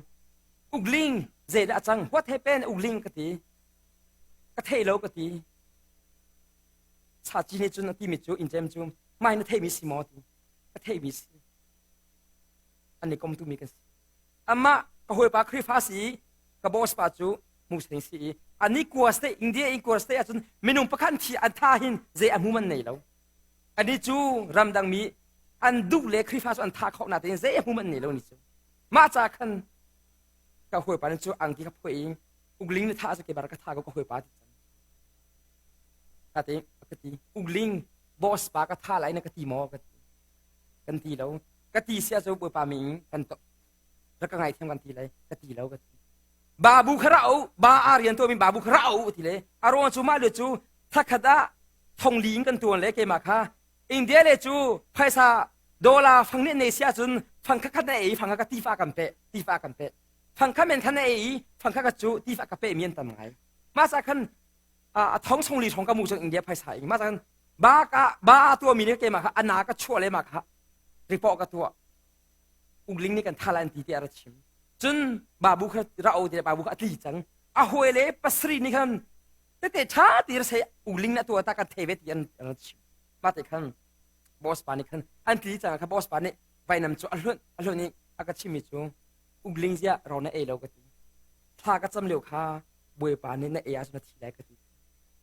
ugling zeidah a cang what happen ugling ka ti ka thei lo ka ti chachi nih cun a timi cu inn cem cu mai na theimi si maw ti ka theimi si an i kom tumi kan si amah ka hawipa Khrihfa si ka boss pa cu Muslim si i ani kua state India in kua state ahcun minung pakhat thi an tha hin zei a hmu man nei lo ani cu ramdang mi an duh le Khrihfa cu an tha kho na tein zei a hmu man nei lo ni cu mah ca khan ka hawipa cu angki ka phuai i ugling na tha cu ke bar ka tha ko ka hawipa ti cang ka ti ka ti ugling boss pa ka tha lai na ka ti maw ka ti kan ti lo ka ti sia cu bawipa mi kan to rak ka ngaithiam kan ti lai ka ti lo ka ti babu kha ra u ba a rian tuahmi babu kha ra u ti le a ruang cu mah le cu thakhat ah thongli in kan tuan le keimah kha India le cu phaisa dollar fang nih nei si ahcun fang khat khat na ei fang ka tifa kan pe tifa kan pe. Fangkha men khan na ei i fangkha ka cu ti ka pe mi an tam ngai. Masa khan a thong song li thong ka mu chung India phaisa ing ma chan ba ka ba tua mi ne ke ma kha ana ka chua le ma kha report ka tua ugling ni kan thala an ti ti ara chim cun babu kha ra o te babu kha atli cang a hoi le pasri ni khan tete tha ti ra sei ugling na tua ta kan theve ti an ra chim ma te khan boss pa ni khan an tli cang kha boss pa ni vainam chu a hlun a hlun i a ka chim mi chu ugling zia ro na ei lo ka ti thla ka cam lio kha Bawipa nih na ei ahcun na thi lai ka ti.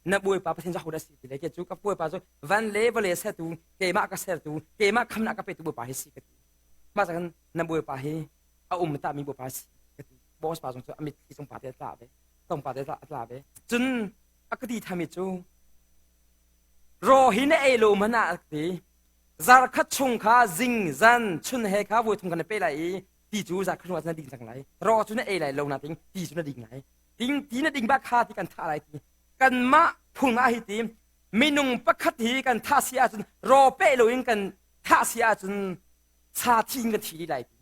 Na Bawipa Pathian cu ahodah a si ti lai ke cu ka Bawipa cu van le vawlei sertu keimah ka sertu keimah khamnak ka petu Bawipa hi si ka ti. Mah cun na Bawipa hi a um ta mi Bawipa si ka ti. Boss pa zong cu a mitthli cung pa te a tla ve. Tong pa te a tla ve. Cun a ka ti thami cu ro hi na ei lo man ah ti zarkhat chung kha zing zan chun he kha voi thum kan pe lai i ti cu za khanu na ding cang lai ro cu na ei lai lo na ting ti cu na ding lai ting ti na ding ba kha ti kan thah lai ti kanmah phung ah hi ti minung pakhat hi kan thah si ahcun ro pe lo in kan thah si ahcun sa thi in kan thi lai ti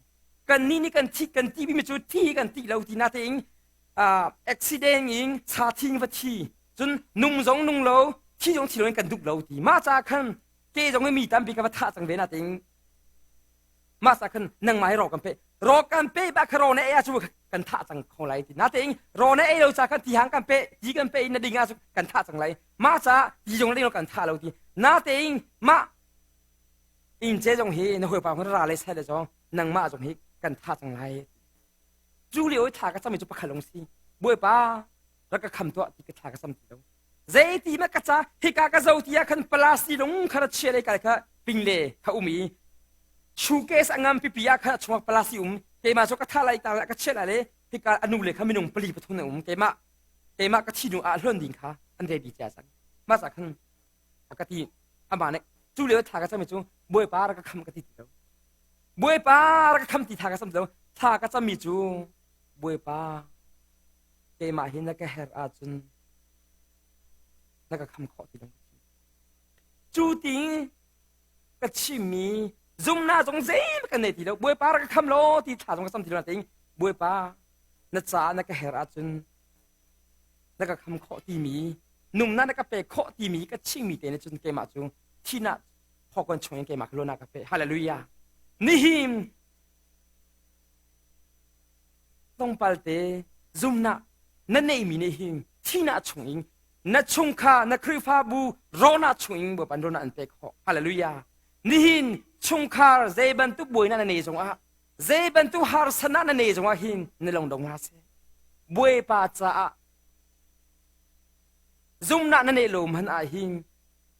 kan nih nih kan thi kan ti mi cu thi kan ti lo ti na tein accident in sa thi in va thi cun nung zong nung lo thi zong thi lo in kan dup lo ti ma ca khan ke zong mi tampi ka va thah cang ve na tein Mah sa khan nangmah hi ro kan pe. Ro kan pe ba kha ro na ei ah cu kan thah cang kho lai ti. Natein ro na ei lo ca khan ti hang kan pe, ti kan pe in na ding ah cu kan thah cang lai. Mah ca ti zong ding lo kan thah lo ti. Natein mah inn ce zong hi na hawipa khan ra le sai le zong nangmah zong hi kan thah cang lai. Cu lio i thla ka cam mi cu pakhat lung si. Bawipa rak ka kham tuah ti ka thla ka cam ti lo. Zeiti ma ka ca hika ka zo ti ah khan palasti lung kha ra chia le kai kha ping le kha um i suitcase a ngam pipi ah kha chungak palasti um keimah cu ka tha lai ta ka chia lai le hika anu le kha minung pali pathum an um keimah keimah ka thi nu ah hluan ding kha an ready cia cang ma sa khan ka ti ama nih cu lio thla ka cam cu bawipa ra ka kham ka ti ti lo bawipa ra ka kham ti thla ka cam lo thla ka cam mi cu bawipa keimah hi na ka her ahcun na ka kham khawh ti lo cu ti ka chimmi zumnak zong zeihmanh kan nei ti lo bawipa rak ka kham law ti thla zong ka cam ti lo nain bawipa na caah na ka her ahcun na ka kham khawh timi numnak na ka pek khawh timi ka chimmi te nih cun keimah cu thihnak thawkon chung in keimah ka lunak ka pe hallelujah nihin tlawmpal te zumnak na neihmi nih hin thihnak chungin na chungkhar na Khrihfabu rawhnak chungin Bawipa rawhnak an pek khawh hallelujah nihin chungkhar zei bantuk buainak na nei zongah zei bantuk harsatnak na nei zongah hin na lung dong hlah seh Bawipa caah zumnak na neih lo hmanh ah hin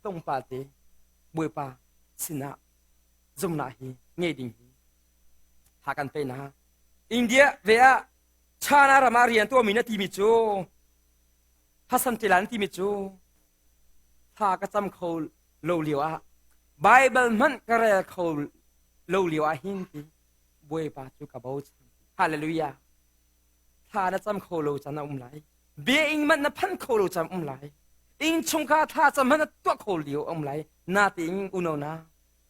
tlawmpal te Bawipa sinah zumnak hi ngei ding hi ha kan pe na India ve ah China ram ah rian tuahmi na timi cu Hassan Tilan timi cu thla ka cam kho lo lio ah Bible hmanh ka rel kho lo lio ah hin ti Bawipa cu ka bochan Hallelujah thla na cam kho lo can a um lai bia ing manh na phan kho lo cam um lai ing chungkha thla cam hmanh na tuah kho lio um lai na ti ing uno na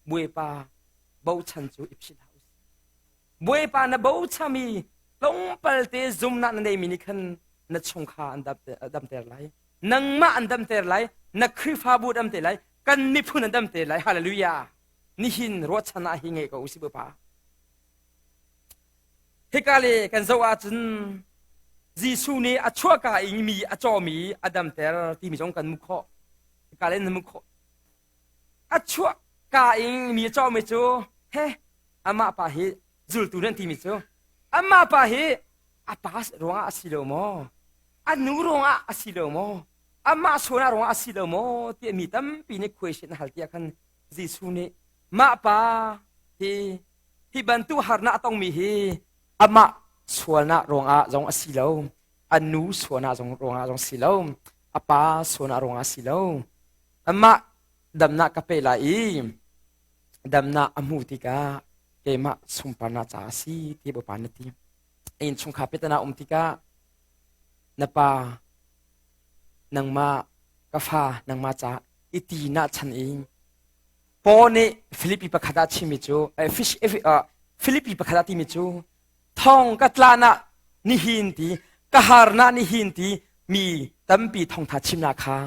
Bawipa bochan cu i philh hlah usih. Bawipa na bochami tlawmpal te zumnak na neimi nih khan na chungkha an damter lai. Nangmah an damter lai, na Khrihfabu damter lai, kan miphun an damter lai. Hallelujah. Nihin ruahchan ah hi ngei ko usih Bawipa. Hika le kan zoh ahcun Jesuh nih a chuahka in mi a cawmi a damter timi zong kan hmuh khawh. Hika le na hmuh khawh. A chuah ka in mi a cawmi cu he amah pa hi zultu nan timi cu amah pa hi a pa ruangah a si lo maw a nu ruangah a si lo maw amah sona ruangah a si lo maw tiah mi tampi nih question hal tiah khan Jesuh nih mah pa hi hi bantuk harnak a tongmi hi amah sualnak ruangah zong a si lo a nu sualnak zong ruangah zong si lo a pa sualnak ruangah si lo amah damnak ka pe lai i damnak a hmuh tikah keimah sunparnak caah a si ti Bawipa na ti innchungkhar petana um tikah na pa nangmah ka fa nangmah ca i ti na chan in Paul nih Filipi pakhat ah chimmi cu Filipi pakhat ah timi cu thong ka tlan ah. Nihin ti ka harnak nihin ti mi tampi thawngtha chimnak kha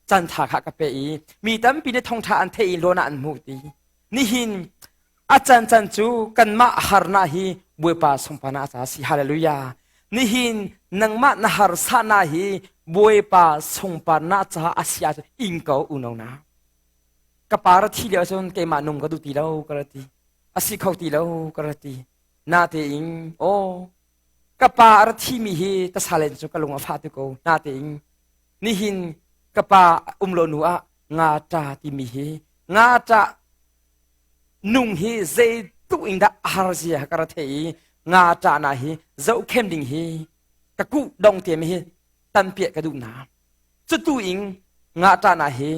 cantha kha ka pe i mi tampi nih thawngtha an theih i lawn ah an hmuh ti. Nihin a can can cu kanmah harnak hi Bawipa sungparnak ca si. Hallelujah. Nihin nangmah na harsahnak hi Bawipa sungparnak ca a si ahcun ing ko unau na. Ka pa ra thi lio cun keimah nung ka duh ti lo ka ra ti. A si kho ti lo ka ra ti. Natein aw ka pa a ra thimi hi tasalen cu ka lung a fah tu ko. Natein nihin ka pa um lo nu ah nga ṭa timi hi nga ṭah nung hi zeitluk in dah a har zia ka ra thei i nga ṭahna hi zohkhem ding hi ka kuh dong te mi hi tampiah ka duh na cutu in nga ṭahna hi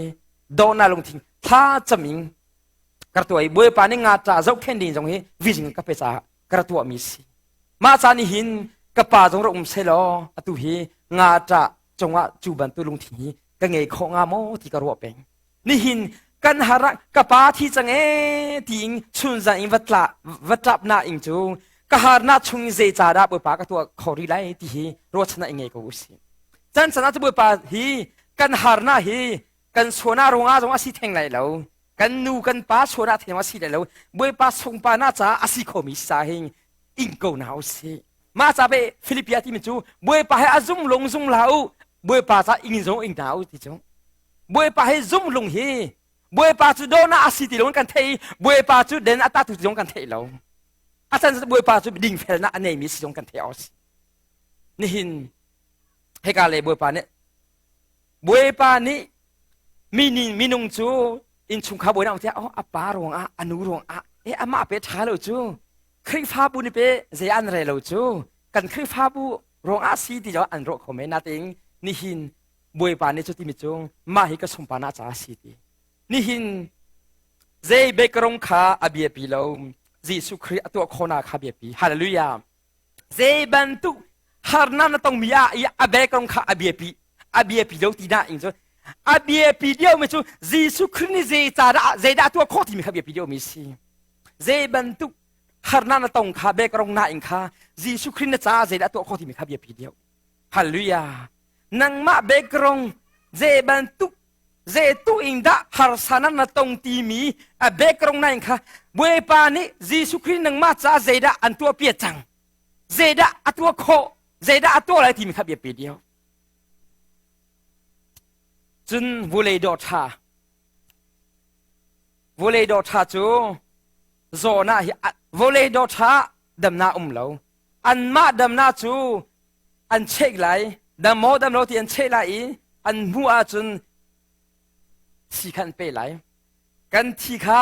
dona lungthin thla cam in ka ra tuah i Bawipa nih nga ṭah zohkhen ding zong hi vision ka pe caah ka ra tuah mi si mah ca nih hin ka pa zong ra um selaw atu hi nga ṭah cungah cu bantuk lungthin hi ka ngei khawh hnga maw ti ka ruah peng nihin kan har ah ka pa thi cang ee tiin chunzan in va tla va tlap na ing cu ka har na chung in zei ca dah bawipa ka tuah kho rih lai ti hi ruahchan ah i ngei ko usih can can ah cu bawipa hi kan har na hi kan suana ruangah zong a si theng lai lo kan nu kan pa suana theng a si lai lo bawipa sungpa na ca a si khomi sa hin ing ko na usih Mah ca pe Filipia timi cu Bawipa he a zum lung zum hlah u Bawipa ca ing zong ing hna u ti cu Bawipa he zum lung hi Bawipa cu dawhnak a si ti lo kan thei Bawipa cu den a ta tu zong kan thei lo a can Bawipa cu dingfelnak a neimi si zong kan thei awk si nihin hika le Bawipa nih Bawipa nih minin minung cu innchungkhar bawi na um tiah oh a pa ruangah a nu ruangah eh amah pe ṭha lo cu Khrihfabu nih pe zei an re lo cu kan Khrihfabu ruangah si ti an ruah kho men natein nihin Bawipa nih cu timi cu mah hi ka sungpa na ca si ti nihin zei background kha a biapi lo Jesuh Khrih a tuah khawhnak kha biapi hallelujah zei bantuk harnak na tongmi ah i a background kha a biapi a biapi lo ti na ing cu a biapi deuh mi cu Jesuh Khrih nih zei ca dah zeidah tuah khawh timi kha biapi deuh mi si zei bantuk harnak na tong kha background na in kha Jesuh Khrih na caah zeidah tuah khawh timi kha biapi deuh hallelujah nangmah background zei bantuk zei tu in dah harsa na na tong timi a background na in kha Bawipa nih Jesuh Khrih nangmah caah zeidah an tuah piak cang zeidah a tuah khawh zeidah a tuah lai timi kha biapi deuh cun vulei dawh ṭha Vawlei dawṭha cu zawhnak hi vawlei dawṭha damnak um lo. Anmah damnak cu an check lai, dam maw dam lo ti an check lai i an hmuh ahcun thi kha an pe lai. Kan thi kha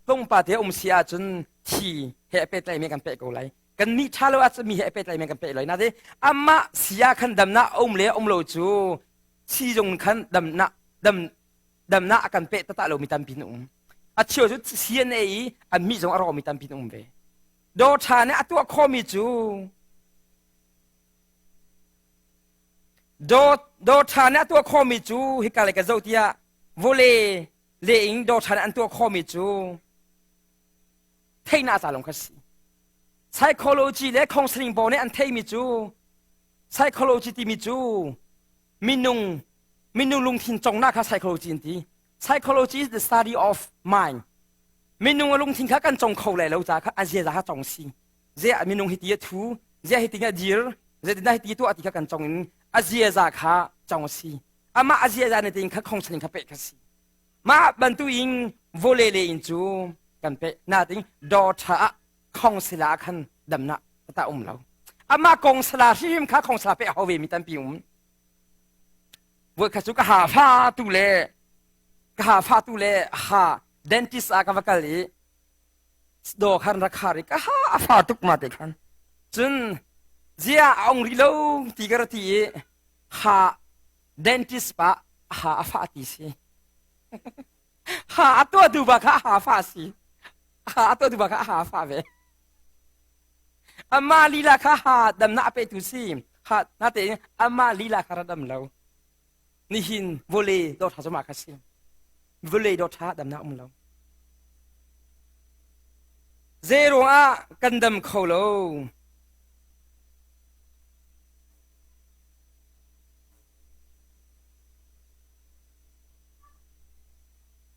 tlungpa te um si ahcun thi he a pehtlaimi kan peh ko lai. Kan nih ṭha lo ahcun mi he a pehtlaimi kan peh lai. Nain amah si ah khan damnak a um le um lo cu siizung khan damnak dam damnak a kan peh taktak lomi tampi an um. A cheu cu CNA i an mih zong a rawkmi tampi an um ve. Dawṭha nih a tuah khawhmi cu dawṭha nih a tuah khawhmi cu hika le ka zoh tiah vawlei le in dawṭha nih an tuah khawhmi cu theihnak ca lawng kha si. Psychology le counseling pawl nih an theihmi cu psychology timi cu minung minung lungthin congnak kha psychology an ti psychology is the study of mind minung a lungthin kha kan cong kho lai lo ca kha a ziaza kha cong si zia minung hi ti a thu zia hi ti a dir zeitindah hi ti tuah ti kha kan cong in a ziaza kha cong si amah a ziaza ne tin kha khong chanin kha pe kha si mah bantu in vole le in cu kan pe nating do tha ah khong sila khan damnak ta um lo amah kong sala hrim kha khong sala pe ho ve mi tampi um voi kha cu ka ha fa tu le ka ha fa tu le ha dentist ah ka va kal i do khan ra khar i ka ha a fa tuk ma te khan cun zia a ong ri lo ti ka ra ti i ha dentist pa ha a fa ti si ha a tuah tu ba kha ha fa si ha a tuah tu ba kha ha fa ve Amah lila kha ha damnak a petu si. Ha natein amah lila kha ra dam lo. Nihin vawlei dawtha cu mah kha si. Vawlei dawtha damnak um lo. Zei ruangah kan dam kho lo?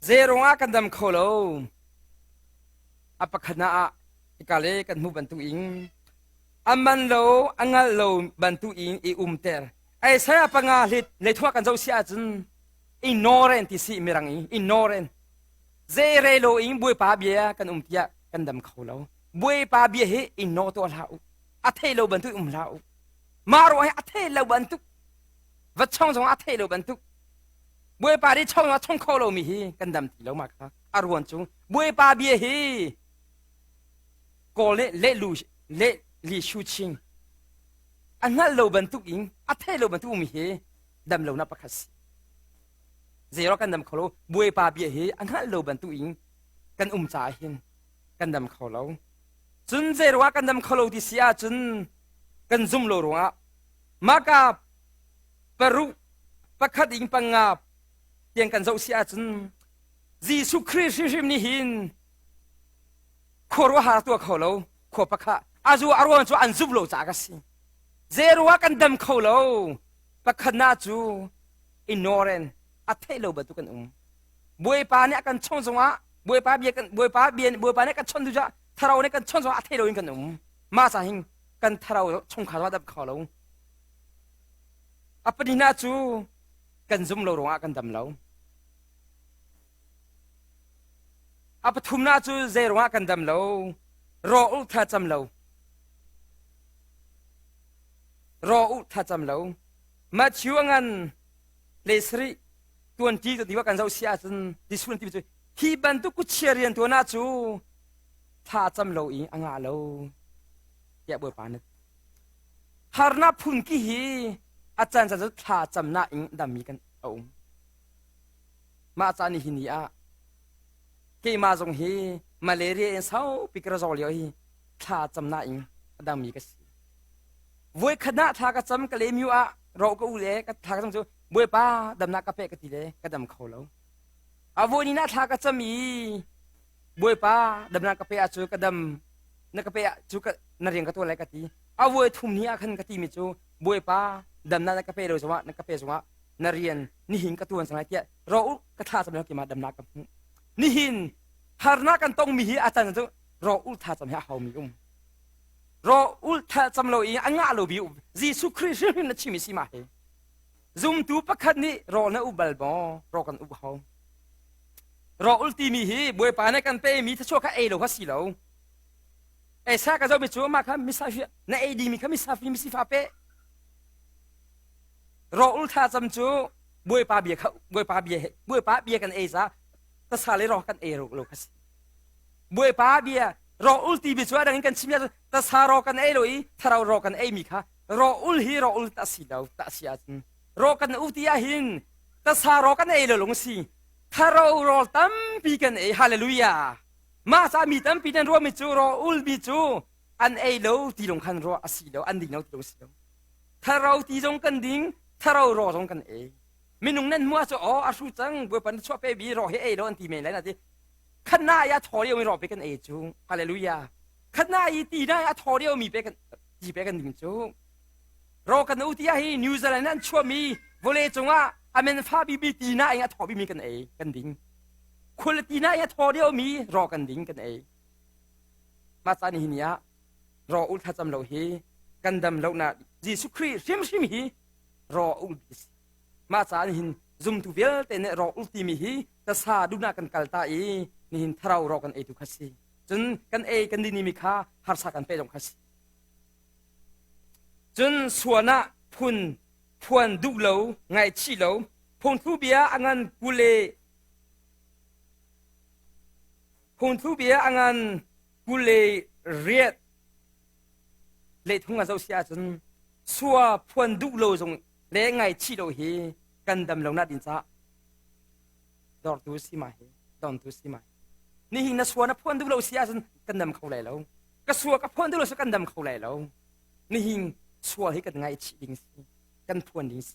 Zei ah kan dam kho lo. A pakhat na ah hika le kan hmuh bantuk in a man lo a ngal lo bantuk in i umter. Isaiah panga hlit leithuah kan zoh si ahcun ignorant ti si mirang i ignorant. Zei re lo in Bawipa bia kan um tiah kan dam kho lo. Bawipa bia hi ignore tuah hlah u. A thei lo bantuk um hlah u. Mah ruang hi a thei lo bantuk va chong zong a thei lo bantuk Bawipa nih chong a chong kho lomi hi kan dam ti lo ma kha a ruan cu Bawipa bia hi Kawl nih le lu le li shu ching a hngalh lo bantuk in a thei lo bantuk mi hi dam lo na pakhat si zeiro kan dam kho lo Bawipa bia hi a hngalh lo bantuk in kan um caah hin kan dam kho lo cun zeiruah kan dam kho lo ti si ahcun kan zum lo ruangah maka paruk pakhat in panga tiang kan zoh si ahcun Jesuh Khrih hrimhrim nih hin khuaruahhar tuah kho lo khua pakha a zu a ruang cu an zumh lo caah ka si zeruah kan dam kho lo pakhat na cu ignorant a theih lo bantuk kan um Bawipa nih a kan chong zongah Bawipa bia kan Bawipa bia Bawipa nih kan chon tu thlarau nih kan chon zongah a theih lo in kan um mah ca hin kan thlarau chungkhar zongah dam kho lo A pahnihnak cu kan zum lo ruangah kan dam lo. A pathumnak cu zei ruangah kan dam lo? Raw tha cam lo. Raw tha cam lo. Matthew a ngan le sarih tuanti tu ti kan zoh si ahcun Jesuh ti cu hi bantuk kuchia rian tuan ah cu thla cam lo i a ngah lo tiah Bawipa nih Harnak phunki hi a caan caan cu thla camnak in dammi kan a um. Mah caan hi ni ah keimah zong hi malaria in saupi ka ra zaw lio hi thla camnak in a dammi ka si. Voikhat ah thla ka cam ka lemiu ah ro ka u le ka thla ka cam cu Bawipa damnak ka pe ka ti le ka dam kho lo. A voi ni na thla ka cam i Bawipa damnak ka pe ah cu ka dam na ka pe ah cu ka na rian ka tuah lai ka ti a voi thum ni ah khan ka timi cu Bawipa damnak na ka pe lo zongah na ka pe zongah na rian nihin ka tuan cang lai tiah ro u ka thla cam keimah damnak ka hmuh nihin harnak kan tongmi hi a can cu ro ul tha cam hi a haumi um ro ul tha cam lo i a ngah lo bi um Jesuh Khrih hrimhrim na chimi si ma hi zumtu pakhat nih ro na u bal maw ro kan u hau ro ul timi hi Bawipa nih kan pe mi thachuah kha ei lo kha si lo Esa ka zohmi cu mah kha misafi na ei dingmi kha misafi misifa pe. Rawul thlacam cu Bawipa bia kha Bawipa bia Bawipa bia kan ei za tasa le ro kan ei ro lo kha si. Bawipa bia rawul ti bi cu a dang in kan chim ya tasa ro kan ei lo i tharau ro kan ei mi kha rawul hi rawul ta si lo ta si ahcun ro kan u ti ahhin tasa ro kan ei lo lung si tharau rawl tampi kan ei hallelujah Mah ca mi tampi nan ruahmi cu rawl mi cu an ei lo ti lung khan ruah a si lo, an ding lo ti lung a si lo. Tharo ti zong kan ding, tharo raw zong kan ei. Minung nan hmuh cu aw a hru cang, Bawipa na chuah pe bi raw hi ei lo an ti men lai na ti. Khat na i a thaw lio mi raw pe kan ei cu. Hallelujah. Khat na i ti na i a thaw lio mi pe kan ti pe kan ding cu. Raw kan u ti hi New Zealand an chuah mi vawlei cungah amen fa bi bi ti na i a thaw bi mi kan ei kan ding. Khualti na i a thaw deuhmi raw kan ding kan ei. Mah caan hi ni ah raw ul thlacam lo hi kan dam lo na Jesuh Khrih hrimhrim hi raw ul bi si. Mah caan hin zumtu vialte nih raw ul timi hi tasa duhnak kan kal ta i nihin tharau raw kan ei tu kha si. Cun kan ei kan dini mi kha harsa kan pe zong kha si. Cun suan ah phun phuan duh lo ngaihchih lo phungthlu bia a ngan kule Phungthu bia a ngan 28 lehthung a zoh si ahcun sua phuan duh lo zong le ngaihchih lo hi kan dam lo nak ding caah dortu si ma hi dontu si ma nihin na sua na phuan duh lo si ahcun kan dam kho lai lo ka sua ka phuan duh lo si kan dam kho lai lo nihin sua hi kan ngaihchih ding si kan phuan ding si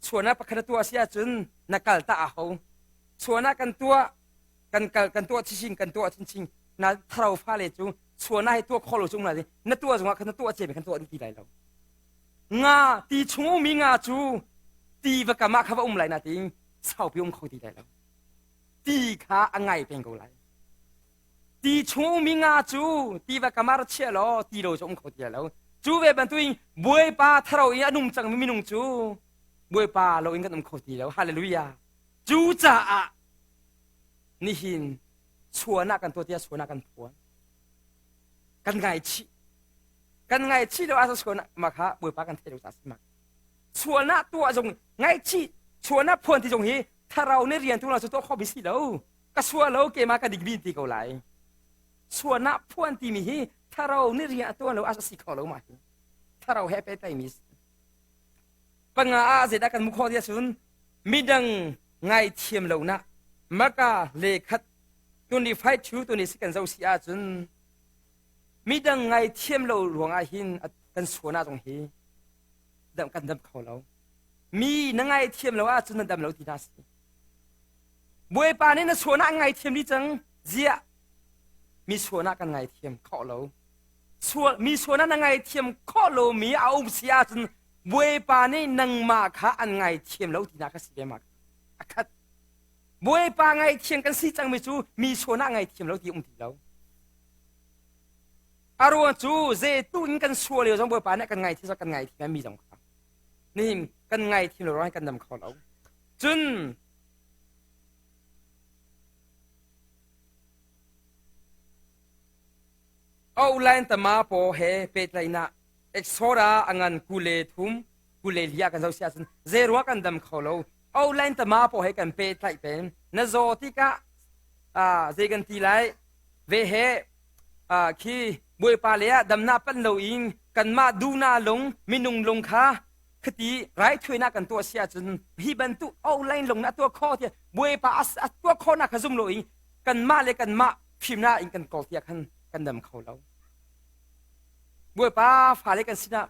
suana pakhat na tuah si ahcun na kal ta a ho suana kan tuah kan kal kan tuah chinchin kan tuah chinchin na tharau fale cu suana hi tuah khawh lo chung lai na tuah zongah khan na tuah cia mi khan tuah ti lai lo nga ti chung ummi nga cu ti va kam ah kha va um lai na ti saupi um kho ti lai lo. Ti kha a ngai peng ko lai. Ti chung ummi nga cu tiva kamar chia law ti lo cu um kho ti lo. Cu ve bantuin Bawipa tharo i a nung cangmi minung cu Bawipa lo in kan um kho ti lo. Hallelujah. Cu caah nihin suanak kan tuah tiah suanak kan phuan. Kan ngaichih. Kan ngaichih lo ahcun sualnak mah kha Bawipa kan theih lo caah si mak. Sualnak tuah zong ngaihchih sualnak phuan ti zong hi thlarau nih rian tuan cu tuah khawh bi si lo. Ka sual lo keimah ka dik bi ti ko lai. Sualnak phuan timi hi thlarau nih rian a tuan lo a si kho lo mah hi. Thlarau he pehtlaimi si. Panga ah zeidah kan hmuh khawh ti ahcun midang ngaithiam lonak maka le khat 25 to 26 kan zoh si ahcun midang ngaithiam lo ruangah hin kan sualnak zong hi dam kan dam kho lo. Mi na ngaithiam lo ahcun na dam lo ti hna si. Bawipa nih na sualnak an ngaithiam dih cang. Ziah mi sualnak kan ngaithiam khawh lo. Sual mi sualnak na ngaithiam khawh lomi a um si ahcun Bawipa nih nangmah kha an ngaithiam lo tinak ka si ve ma a khat. Bawipa ngaithiam kan si cangmi cu mi sualnak ngaithiam lo ti um ti lo. A ruang cu zeitu in kan sual lio zong Bawipa nih kan ngaithiam kan ngaithiam mi zong kha. Nihin kan ngaithiam lo ruang kan dam kho lo. Cun Outline tama paw he pehtlaihnak Exora a ngan kule thum kule lia kan zoh si ahcun zeirua kan dam kho lo outline tama paw he kan pehtlaih peng na zaw tikah zei kan ti lai ve he khi Bawipa le ah damnak pan loin kanmah duhnak lung minung lung kha khati raithuainak kan tuah si ahcun hi bantuk online lung na tuah kho tiah Bawipa a tuah khawhnak kha zum loin kanmah le kanmah fimnak in kan kawl tiah khan kan dam kho lo. Bawipa fale kan sinah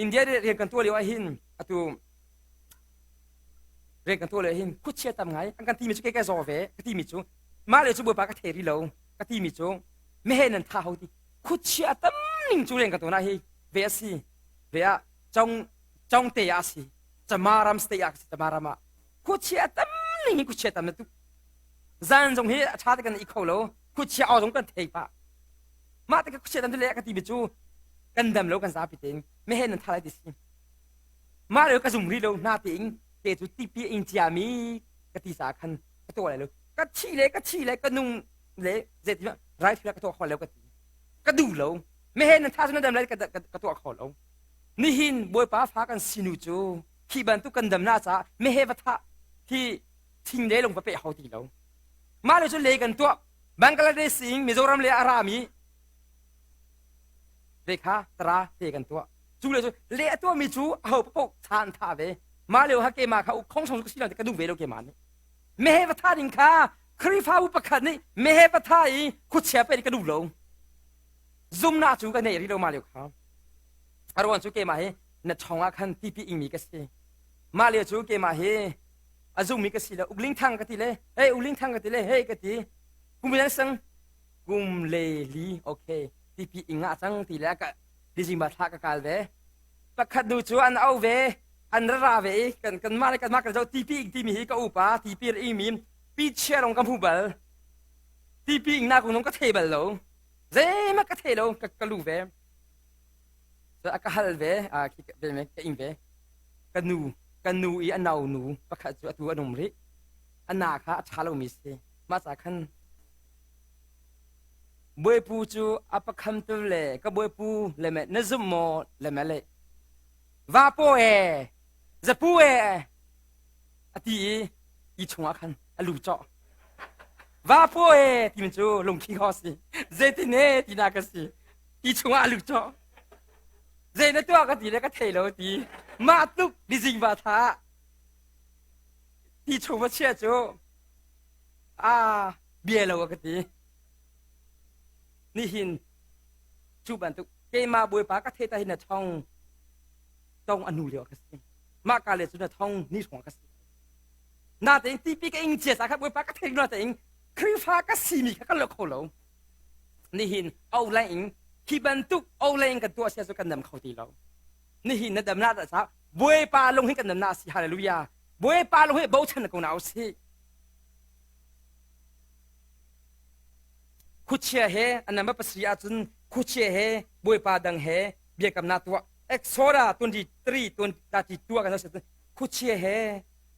India rian kan tuah lio ah hin atu rian kan tuah lio hin khuachia tam ngai an kan timi cu kei ka zaw ve ka timi cu mah le cu Bawipa ka thei rih lo ka timi cu mehe nan tha ho ti khuachia tam ning cu rian ka tuah hi ve a si ve ah chong chong te ah si chamaram state ah si chamaram ah khuachia tam ning hi khuachia tam na tu zan zong hi a tha te kan i kho lo khuachia aw zong kan thei pah mah te ka khuachia tam le ka ti mi cu kan dam lo kan zapi tein mehe nan tha lai ti si mah le ka zum ri lo na tein te cu tipi in cia mi ka ti sa khan ka tuah lai lo ka thi le ka thi le ka nung le zeiti rai thil ka tuah kho lo ka ti ka duh lo mehe nan tha nan dam lai ka tuah kho lo nihin bawipa fa kan sinu cu khi bantuk kan dam na caah mehe va thah hi thing le lung va pe hau ti lo mah le cu le kan tuah Bangladesh in Mizoram le a rami ve kha tara te kan tuah cu le cu le a tuahmi cu a ho paoh chan tha ve mah leo ha keimah kha khong song ka si lo ka duh ve lo keimah nih mehe va tha ding kha Khrihfabu pakhat nih mehe va tha i khuachia pe ka duh lo zumnak cu ka nei rih lo mah lio kha a ruang cu keimah hi na chong ah khan tipi ingmi ka si mah lio cu keimah hi a zummi ka si lo ukling thang ka ti le hey ukling thang ka ti le hey ka ti kum yang sang kum le li okay tipi inga cang ti le ka dizima thla ka kal ve pakhat nu cu an au ve an ra ra ve i kan kan mah le kan mah kan zo tipi ing timi hi ka upa tipi ing mi pi chia rong ka hmu bal tipi ing na kong ka thei bal lo zeihmanh ka thei lo ka ka lu ve a ka hal ve a khi ve me ka ing ve ka nu ka nu i a nau nu pakhat cu atu an um rih a na kha a ṭha lomi si mah ca khan Bawipu cu a pakhamtu le ka bawipu le me na zumh maw le me le vapo e zapu e a ti i ti chungah khan a lu cawh vapo e timi cu lungthli kho si zeitin e tina ka si ti chungah a lu cawh zei na tuah ka ti le ka thei lo ti mah tluk lizing va tha ti chung va chia cu a bia lo ka ti nihin cu bantuk keimah bawipa ka thei ta hi na thong tong a nu lio ka si mah ka le cu na thong ni hrawng ka si natein tipi ka ing cia kha bawipa ka thei na tein Khrihfa ka simi kha ka lo kho lo nihin online in hi bantuk online kan tuah sia cu kan dam kho ti lo nihin na dam na da sa bawipa lung hi kan dam na si hallelujah bawipa lung hi bochan ko na usih. Khuachia he a number pasarih ahcun khuachia he bawipa dang he biakamnak tuah. Exodus 23 32 ah kan zoh khuachia he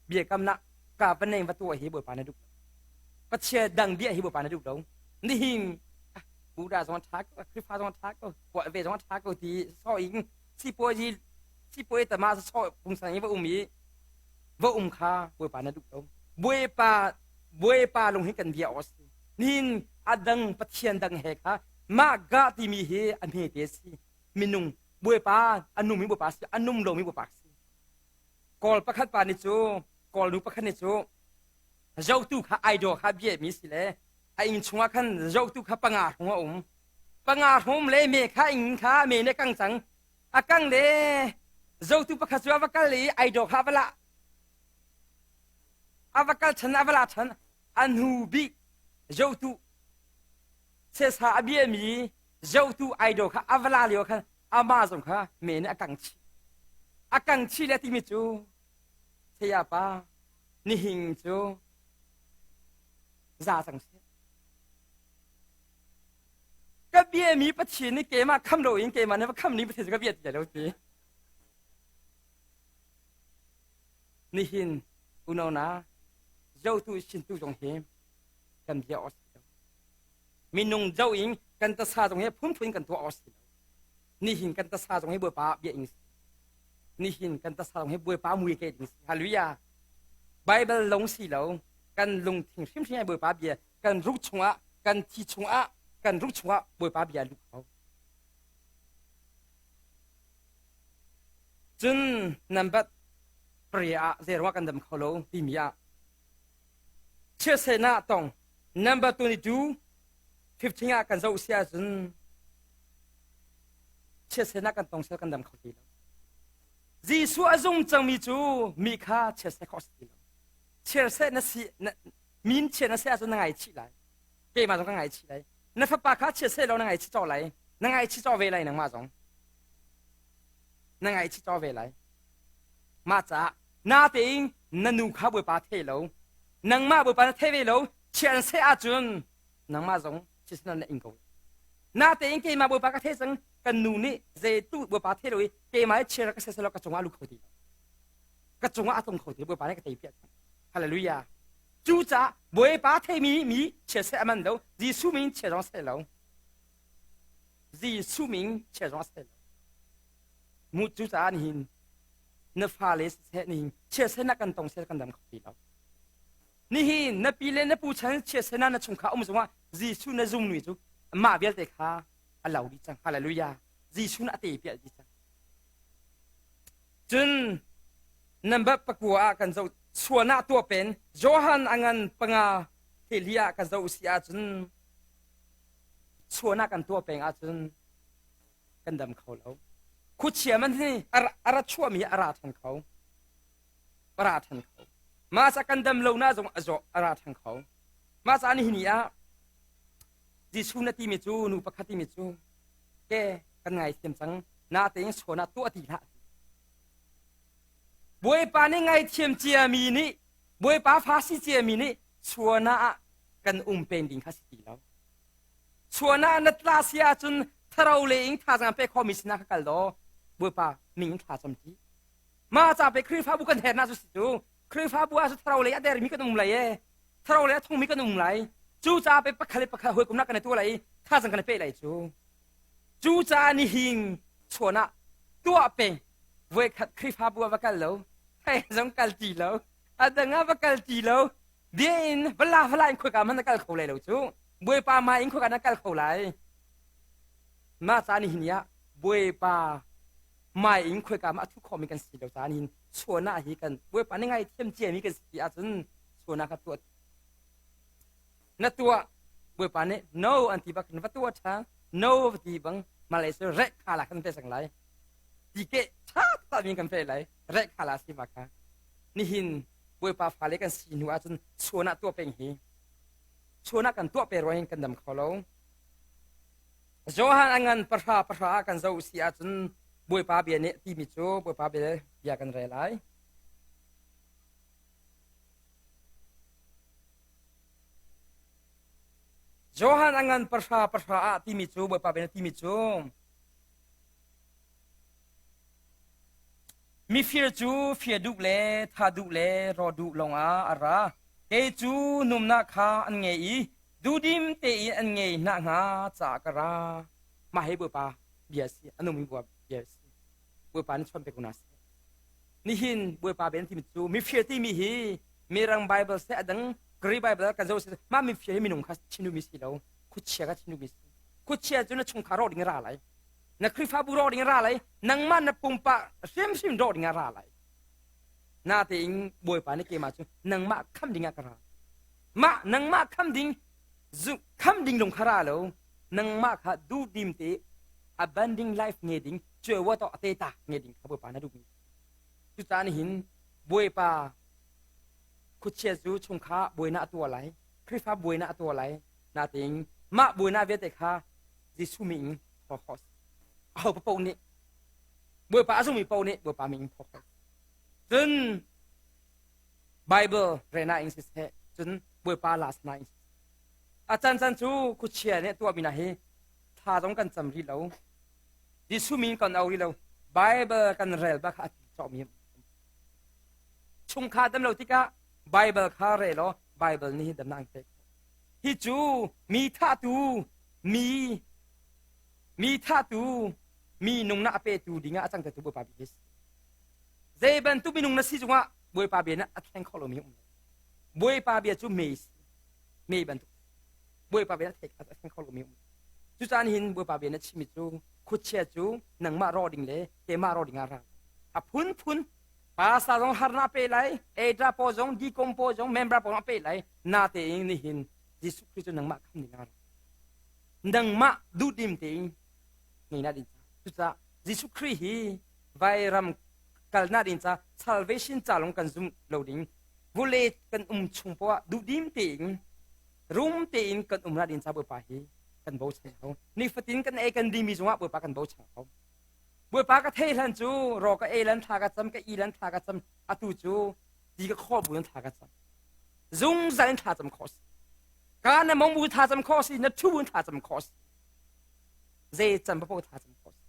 biakamnak ka va nei va tuah hi bawipa na duh lo. Pathian dang bia hi bawipa na duh lo. Nihin Buddha zong ṭha ko, Khrihfa zong ṭha ko, buah ve zong ṭha ko ti so in sipuazi sipuai tama so pungsan i va um i va um kha Bawipa na duh lo. Bawipa Bawipa lung hi kan bia awk si. Nihin adang Pathian dang he kha mah ga timi hi a hme te si. Minung Bawipa a nung mi Bawipa si, a nung lomi Bawipa si. Kawl pakhat pa nih cu Kawl nu pakhat nih cu zotu kha idol kha bia mi si le a inn chungah khan zohtu kha panga hrung a um panga hrung le me kha inn kha me ne kang cang a kang le zotu pakhat cu a va kal i idol kha a va lah a va kal chan a va la chan a hnu bik zotu sesa a bia mi zotu idol kha a va la lio khan amah zong kha me nih a kang chih a kang chih le timi cu saya pa nihin cu za cang seh. Ka biami Pathian nih keimah kham loin keimah nih va kham ning Pathian cu ka bia ti lo ti. Nihin unau na zotu sintu zong hi kan bia awk si lo. Minung zo in kan tasa zong hi phunphun kan tuah awk si lo. Nihin kan tasa zong hi Bawipa bia ing si. Nihin kan tasa zong hi Bawipa mui ke ding si. Hallelujah. Bible long si lo kan lungthin hrimhrim ai Bawipa bia kan ruk chungah kan thi chungah kan ruk chungah Bawipa bia lut kho. Cun number pria ah zeiruang kan dam kho lo timi ah chiatsernak tong number 22 15 ah kan zoh si ahcun chiatsernak kan tong sel kan dam kho ti lo. Jesuh a zung cangmi cu mi kha chiatser khawh si ti lo. Chiatser na si min chia na si ahcun na ngaichih lai. Keimah zong ka ngaichih lai. Na fapa kha chiatser lo na ngaichih cawk lai. Na ngaichih cawk ve lai nangmah zong. Na ngaichih cawk ve lai. Mah caah natein na nu kha Bawipa thei lo. Nangmah Bawipa na thei ve lo. Chia an seh ahcun nangmah zong chiatser na ing ko. Natein keimah Bawipa ka thei cang kan nu nih zeitu Bawipa thei lo i keimah i chia ka seh ka cungah a lu kho ti lo. Ka cungah a tlung kho ti Bawipa nih ka tei piak cang. Hallelujah. Cucaah Bawipa theimi mi chia seh a man lo. Jesuh min chia zong seh lo. Jesuh min chia zong seh lo. Mu cucaah nihin na fale siseh nihin chia seh na kan tong seh kan dam kho ti lo. Nihin na pi le na pu chan chia seh na na chungkhar um zongah Jesuh na zum nui cu mah vialte kha a lo dih cang. Hallelujah. Jesuh na a te piah dih cang. Cun number pakua ah kan zoh suanah tuah pen Johan a ngan panga theli ah kan zoh si ahcun suanah kan tuah peng ahcun kan dam kho lo. Khuachia man hi a ra chuahmi a ra ṭhan kho. A ra ṭhan kho. Mah ca kan dam lo na zong a zaw a ra ṭhan kho. Mah ca nihin ni ah Jesuh na timi cu nu pakhat timi cu ke kan ngaithiam cang natein sawn ah tuah ti hlah. Bawipa nih ngaithiam ciami nih Bawipa fa si ciami nih suana ah kan um peng ding kha si ti lo. Suana ah na tla si ahcun tharo le in thazaang pe khomi sinah ka kal daw Bawipa min in thla cam ti. Mah ca pe Khrihfabu kan hernak cu si cu Khrihfabu ah cu tharo le a dermi kan um lai e tharo le a thongmi kan um lai. Cucaah pe pakhat le pakhat hawikomnak kan i tuah lai i thazaang kan i pe lai cu. Cucaah nihin chuan ah tuah peng voikhat Khrihfabu ah va kal lo hei zong kal ti lo a dang ah va kal ti lo bia in vala vala in khoika man na kal kho lai lo cu Bawipa ma in khoika na kal kho lai mah ca nihin ah Bawipa mai in khoika ma a thu khomi kan si lo ca nihin chuan ah hi kan Bawipa ni ngai thiam ciami kan si ti ahcun chuan ah ka tuah na tuah Bawipa nih no an ti bak va tuah ṭha no va ti bang malay cu rek kha la kan pe cang lai ti ke ṭha ta mi kan pe lai rek kha la si ma kha nihin Bawipa fale kan si hnu ahcun chuan ah tuah peng hi chuan ah kan tuah pe ruang in kan dam kho lo Johan a ngan pahra pahra ah kan zoh si ahcun Bawipa bia nih timi cu Bawipa bia bia kan rel lai Johan a ngan pahra pahra ah timi cu Bawipa bia timi cu mifir cu fir duh le tha duh le raw duh lawngah a ra. Kei cu numnak kha an ngei i duhdim tein an ngei hna hnga caah ka ra. Mah hi Bawipa bia si, a nungmi bia si. Bawipa nih chawn pe ko hna seh. Nihin Bawipa bia timi cu mifir timi hi Mirang Bible seh a dang Greek Bible kan zoh seh mah mifir hi minung kha chim duhmi si lo khuachia kha chim duhmi si. Khuachia cu na chungkhar rawh ding ra lai. Na Khrihfabu rawh ding ra lai. Nangmah na pumpak hrimhrim rawh ding ah ra lai. Natein Bawipa nih keimah cu nangmah kham ding ah ka ra. Mah nangmah kham ding kham ding lung kha ra lo. Nangmah kha duhdim te abandon life nge ding cuai to ate ta nge ding kha Bawipa na duhmi. Cucaah nihin Bawipa khuachia cu chungkha buaina a tuah lai, Khrihfa buaina a tuah lai. Natein mah buaina vialte kha Jesuh min in thaw khawh si. Aho paoh nih Bawipa a zummi paoh nih Bawipa min in thaw khawh. Cun Bible rena in siseh, cun Bawipa lasna in siseh. A can can cu khuachia nih tuahmi na hi thla zong kan cam rih lo. Jesuh min kan au rih lo. Bible kan rel bak kha a ti cawhmi chungkhar dam lo tikah Bible kha rel law Bible nih damnak an pek. Hi cu mi thahtu mi mi thahtu mi nungnak a petu dingah a cangtertu Bawipa bia hi si. Zei bantuk minung na si cungah Bawipa bia nih a thleng kho lomi um lo. Bawipa bia cu mei si. Mei bantuk. Bawipa bia a thleng kho lomi um. Cucaah hin Bawipa bia na chimmi cu khuachia cu nangmah rawh ding le keimah rawh ding ah ra. A phunphun pastor zong harnak pe lai, edra paw zong, deacon paw zong, member paw zong a pe lai. Natein nihin Jesuh Khrist cu nangmah kham ding ah ra. Nangmah duhdim tein ngei na ding ca. Cucaah Jesuh Khrih hi vairam kalnak ding ca salvation ca lawng kan zum lo ding vawlei kan um chung poah duhdim tein rum tein kan um ding ca Bawipa hi kan bochan ko nifatin kan ei kan dimi zongah Bawipa kan bochan ko Bawipa ka thei hlan cu raw ka ei lan thla ka cam ka i lan thla ka cam atu cu ti ka khawh bu in thla ka cam zungzal in thla cam khawh si ka na mong bu thla cam khawh si na thu bu in thla cam khawh si zei cam paoh thla cam khawh si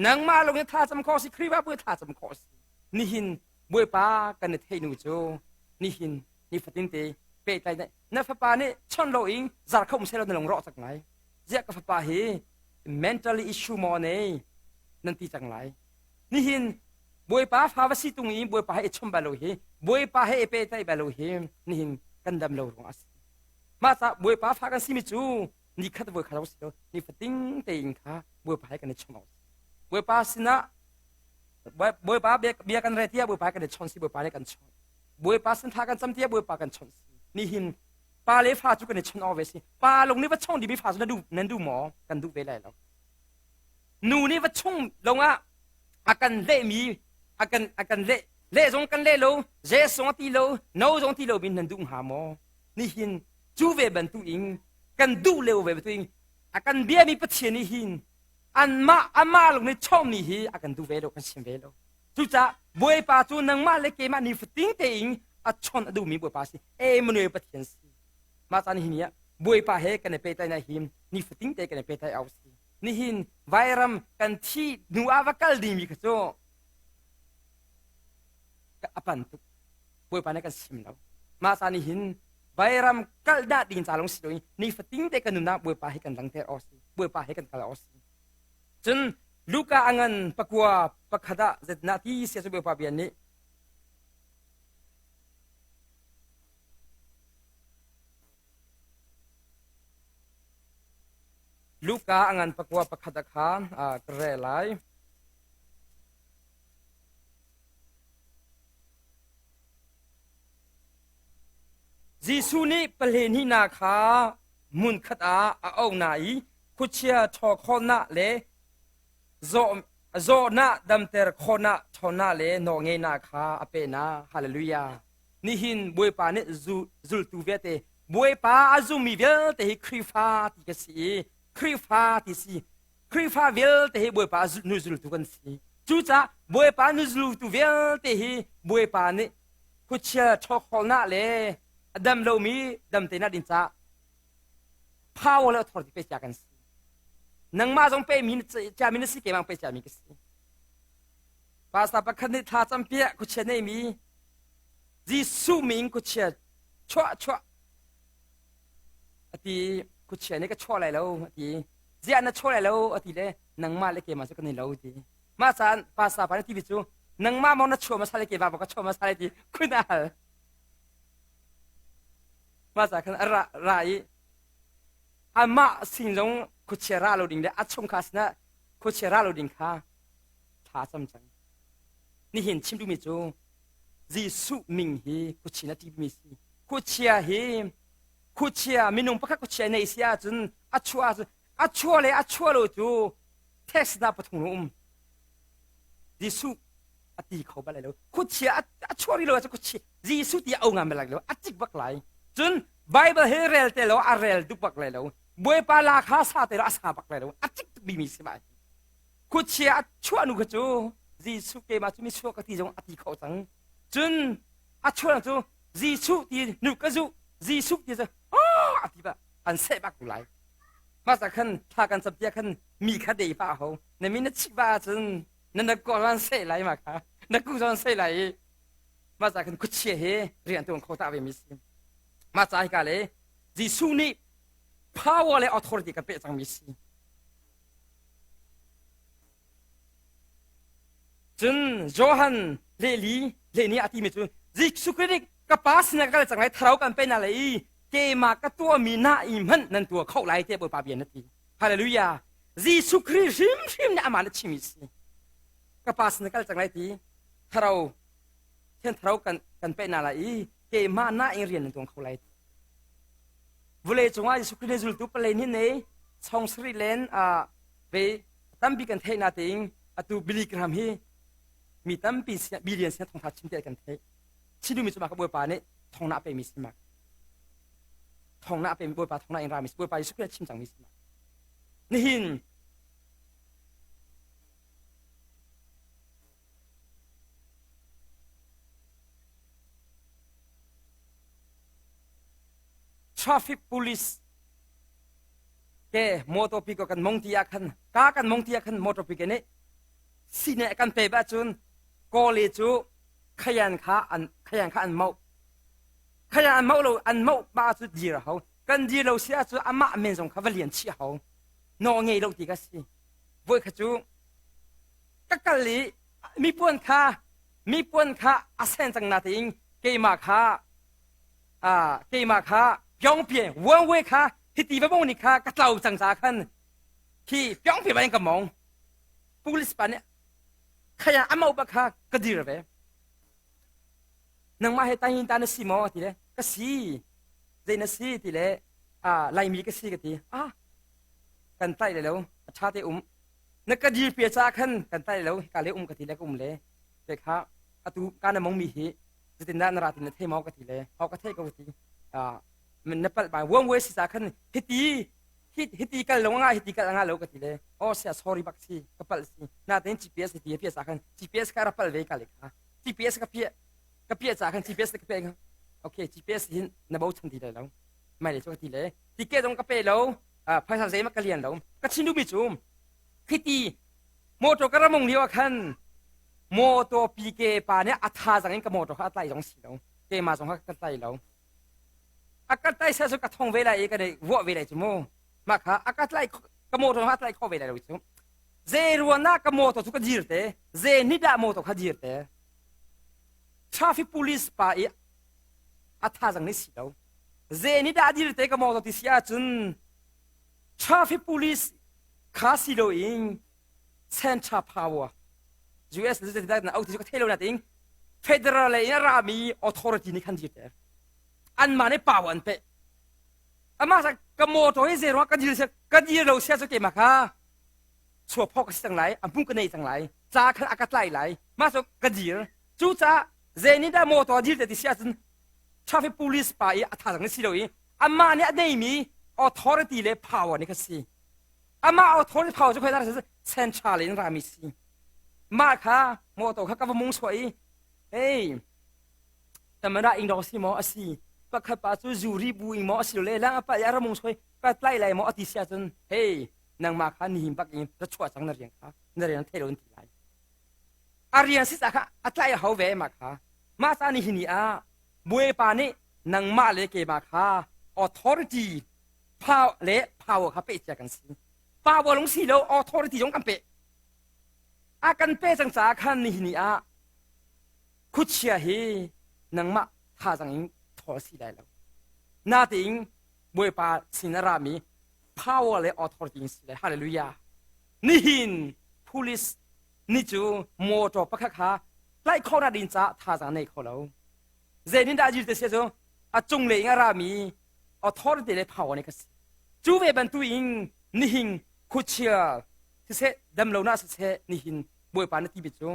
nangmah lawng in thla cam khawh si Khrihfabu thla cam khawh si nihin Bawipa kan i theih nu cu nihin nifatin te pehtlai na fapa nih chon lo in zar kho um seh na lung rawk cang lai ziah ka fapa hi mentally issue maw nei nan ti cang lai nihin Bawipa fa va si tung i Bawipa he i chom bal lo hi Bawipa he i pehtlaih bal lo hi nihin kan dam lo ruang a si mah ca Bawipa fa kan simi cu ni khat voi khat si lo ni fating tein kha Bawipa he kan i chom Bawipa sinah Bawipa bia kan re tiah Bawipa kan i chon si Bawipa nih kan chon Bawipa sin thla kan cam tiah Bawipa kan chon si nihin pa le fa cu kan i chon awk ve si pa lung nih va chong dimi fa cu na duh nan duh maw kan duh ve lai lo nu nih va chung longah a kan lehmi a kan a kan leh leh zong kan leh lo je zong ti lo no zong ti lo min nan duh hnga maw nihin cu ve bantuk in kan duh leo ve bantuk in a kan biami Pathian nih hin anmah amah lung nih chawmmi hi a kan duh ve lo kan sim ve lo cucaah Bawipa cu nangmah le keimah nifatin tein a chawnh a duhmi Bawipa si Emmanuel Pathian si mah caan hi ni ah Bawipa he kan i pehtlaihnak hi nifatin te kan i pehtlaih awk si nihin vairam kan thi hnu ah va kal dingmi kha cu a pan tuk Bawipa nih kan sim lo mah caan hin vairam kal dah ding ca lawng si loin nifatin te kan nunah Bawipa he kan langter awk si Bawipa he kan kal awk si cun Luka a ngan pakua pakhat ah zetna ti sia cu Bawipa bia nih Luka a ngan pakua pakhat ah khan ka rel lai. Jesuh nih pahlehnihnak kha hmunkhat ah a auh hna i khuachia ṭhaw khawhnak le zawhnak damter khawhnak ṭhawnnak le nawlngeihnak kha a pek hna. Hallelujah. Nihin Bawipa nih zultu vialte Bawipa a zummi vialte hi Khrihfa ti ka si i Khrihfa ti si Khrihfa vialte hi Bawipa nu zultu kan si. Cucaah Bawipa nu zultu vialte hi Bawipa nih khuachia ṭhawkhawlnak le a dam lomi dam tenak ding caah. Power le authority pe cia kan si. Nangmah zong pe mi cia mi na si keimah pe cia mi ka si. Pastor pakhat nih thla cam piah khuachia nei mi Jesuh min khuachia chuah chuah ati khuachia nih ka chuah lai lo ati ziah na chuah lai lo ati le nangmah le keimah cu kan i lo ti mah caan pastor pa nih ti cu nangmah maw na chuah hmasa le keimah maw ka chuah hmasa lai ti khun a hal mah ca khan a ra ra i amah sin zong khuachia ra lo ding le a chungkhar sinah khuachia ra lo ding kha thla cam cang nihin chim duhmi cu Jesuh min hi khuachia na ṭihmi si khuachia hi khuachia minung pakhat khuachia nei si ahcun a chuah ahcun a chuah le a chuah lo cu test na pathum um Jesuh a ti kho bal lo khuachia a chuah rih lo ahcun khuachia Jesuh ti a au ngam bal lo a cik bak lai cun Bible hi rel te lo a rel duk bak lai lo Bawipa la kha sa te lo a sa bak lai lo a cik tuk bimi si ma khuachia a chuah nu kha cu Jesuh keimah cu misuak ka ti zong a ti kho cang cun a chuah cu Jesuh ti nu ka zu Jesuh ti cu a ti ba an seh bak ko lai masa khan thla kan cam tia khan mi kha dei pa ho na mi na chih ba cun na na ko an seh lai ma kha na ku zon seh lai i masa khan khuachia he rian tuan kho ta ve mi si ma ca hi ka le Jesuh nih power le authority kan pe cang mi si Cun Johan lehli lehni a timi cu Jesuh Khrih nih ka pa sinah ka kal cang lai thlarau kan pe na lai i keimah ka tuahmi na i hmanh nan tuah kho lai tiah Bawipa bia na ti. Hallelujah. Jesuh Khrih hrimhrim nih amah na chimmi si. Ka pa sinah kal cang lai ti thlarau thian thlarau kan kan pe na lai i keimah na in rian nan tuan kho lai. Vulei cungah Jesuh Khrih nih zultu palei nih ne chong sarih len ah ve tampi kan theih natein atu Billy Graham hi mi tampi sin billion sin thongtha chim te kan theih chim duhmi cu mah ka bawipa nih thong na pe mi si ma thong na pe mi bawipa thong na in ra mi bawipa Jesuh Khrih chim cang mi si ma nihin Traffic police ke motor pi ko kan mong ti ah khan ka kan mong ti ah khan motor pi ke nih sine kan pe ba cun kawle cu khayan kha an khayan kha an mau khayan an mau lo an mau ba cu dir hau kan dir lo si ah cu amah men zong kha va lian chih hau no ngei lo ti ka si voi kha cu ka kal i mi puan kha mi puan kha a sen cang na tein keimah kha keimah kha pyongpye one way kha hiti va mong ni kha ka tlau cang ca khan hi pyongpye ba in ka mong police pa nih khaya amau ba kha ka dir ve nangmah he tahin ta na si maw ti le ka si zei na si ti le laimi ka si ka ti ah kan tlai le lo a tha te um na ka dir pia ca khan kan tlai lo ka le um ka ti le ka um le te kha atu ka na mong mi hi zeitindah na ra ti na thei maw ka ti le ho ka thei ko ti na palh bai one way si ca khan hiti hiti kal lo nga hiti kal nga lo ka ti le oh sia sorry bak si ka palh si na ten GPS hiti pia ca khan GPS ka ra pal ve ka le kha GPS ka pia ka pia ca khan GPS ka pe okay GPS hin na bo chan ti le lo mai le chu ka ti le ticket zong ka pe lo phaisa zei ma ka lian lo ka chin duhmi cu khiti motor ka ramong lio ah khan motor PK pa nih a thazang in ka motor kha a tlai zong si lo keimah zong kha ka tlai lo a ka tlai sa cu ka thong ve lai i ka nei vuah ve lai cu mu mah kha a ka tlai ka motor kha a tlai kho ve lai lo cu ze ruan ah ka motor cu ka dir te ze ni dah motor kha dir te traffic police pa i a thazang nih si lo ze ni dah dir te ka motor ti si ahcun traffic police kha si lo in central power US na auti cu ka thei lo na ting federal lei in a rami authority nih khan dir ter anmah nih power an peh amah sa ka motor hi zei ruang ka dir ka dir lo sia cu keimah kha chuak phok ka si cang lai a hmu ka nei cang lai ca khan a ka tlai lai mah cu ka dir cu caah zei nih dah motor dir te ti si ahcun traffic police pa i a tha cang si lo i amah nih a neimi authority le power nih kha si amah authority power cu khoi dah central in rami si mah kha motor kha ka va mung suah i hey tamara ing dong si maw asi pakhat pa cu zuri bu ing maw asi lo le lang apa ya ramung soi. Ka tlai lai maw a ti si ahcun hey nangmah kha nihin bak in ra chuah cang na rian kha na rian thei lo in ti lai. A rian si kha a tlai a hau ve mah kha. Mah ca nihin ni ah Bawipa nih nangmah le keimah kha authority power le power kha peh cia kan si. Power lung si lo authority zong kan peh. A kan pe cang caah khan nihin ni ah khuachia hi nangmah thazang in thawl si lai lo. Natein Bawipa sin a rami power le authority in si lai. Hallelujah. Nihin police nih cu motor pakhat kha tlaih khawh ding caah thazang nei kho lo. Zeitin dah jil te sia cu a cung le in a rami authority le power nih ka si. Cu ve bantuin nihin khuachia siseh damlo na siseh nihin Bawipa na ti bi cu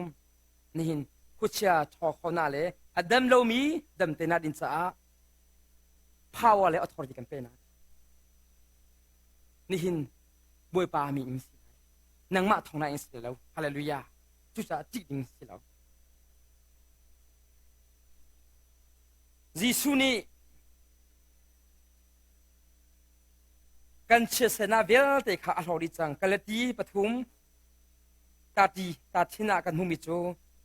nihin khuachia ṭhaw kho na le a dam lomi dam te na din caah power le authority kan pe na nihin Bawipa mi in si nangmah thong na in si lo hallelujah cucaah ṭih ding si lo Jesuh nih kan chiatsernak vialte kha a hlawt dih cang Galati pathum tati tathin ah kan hmumi cu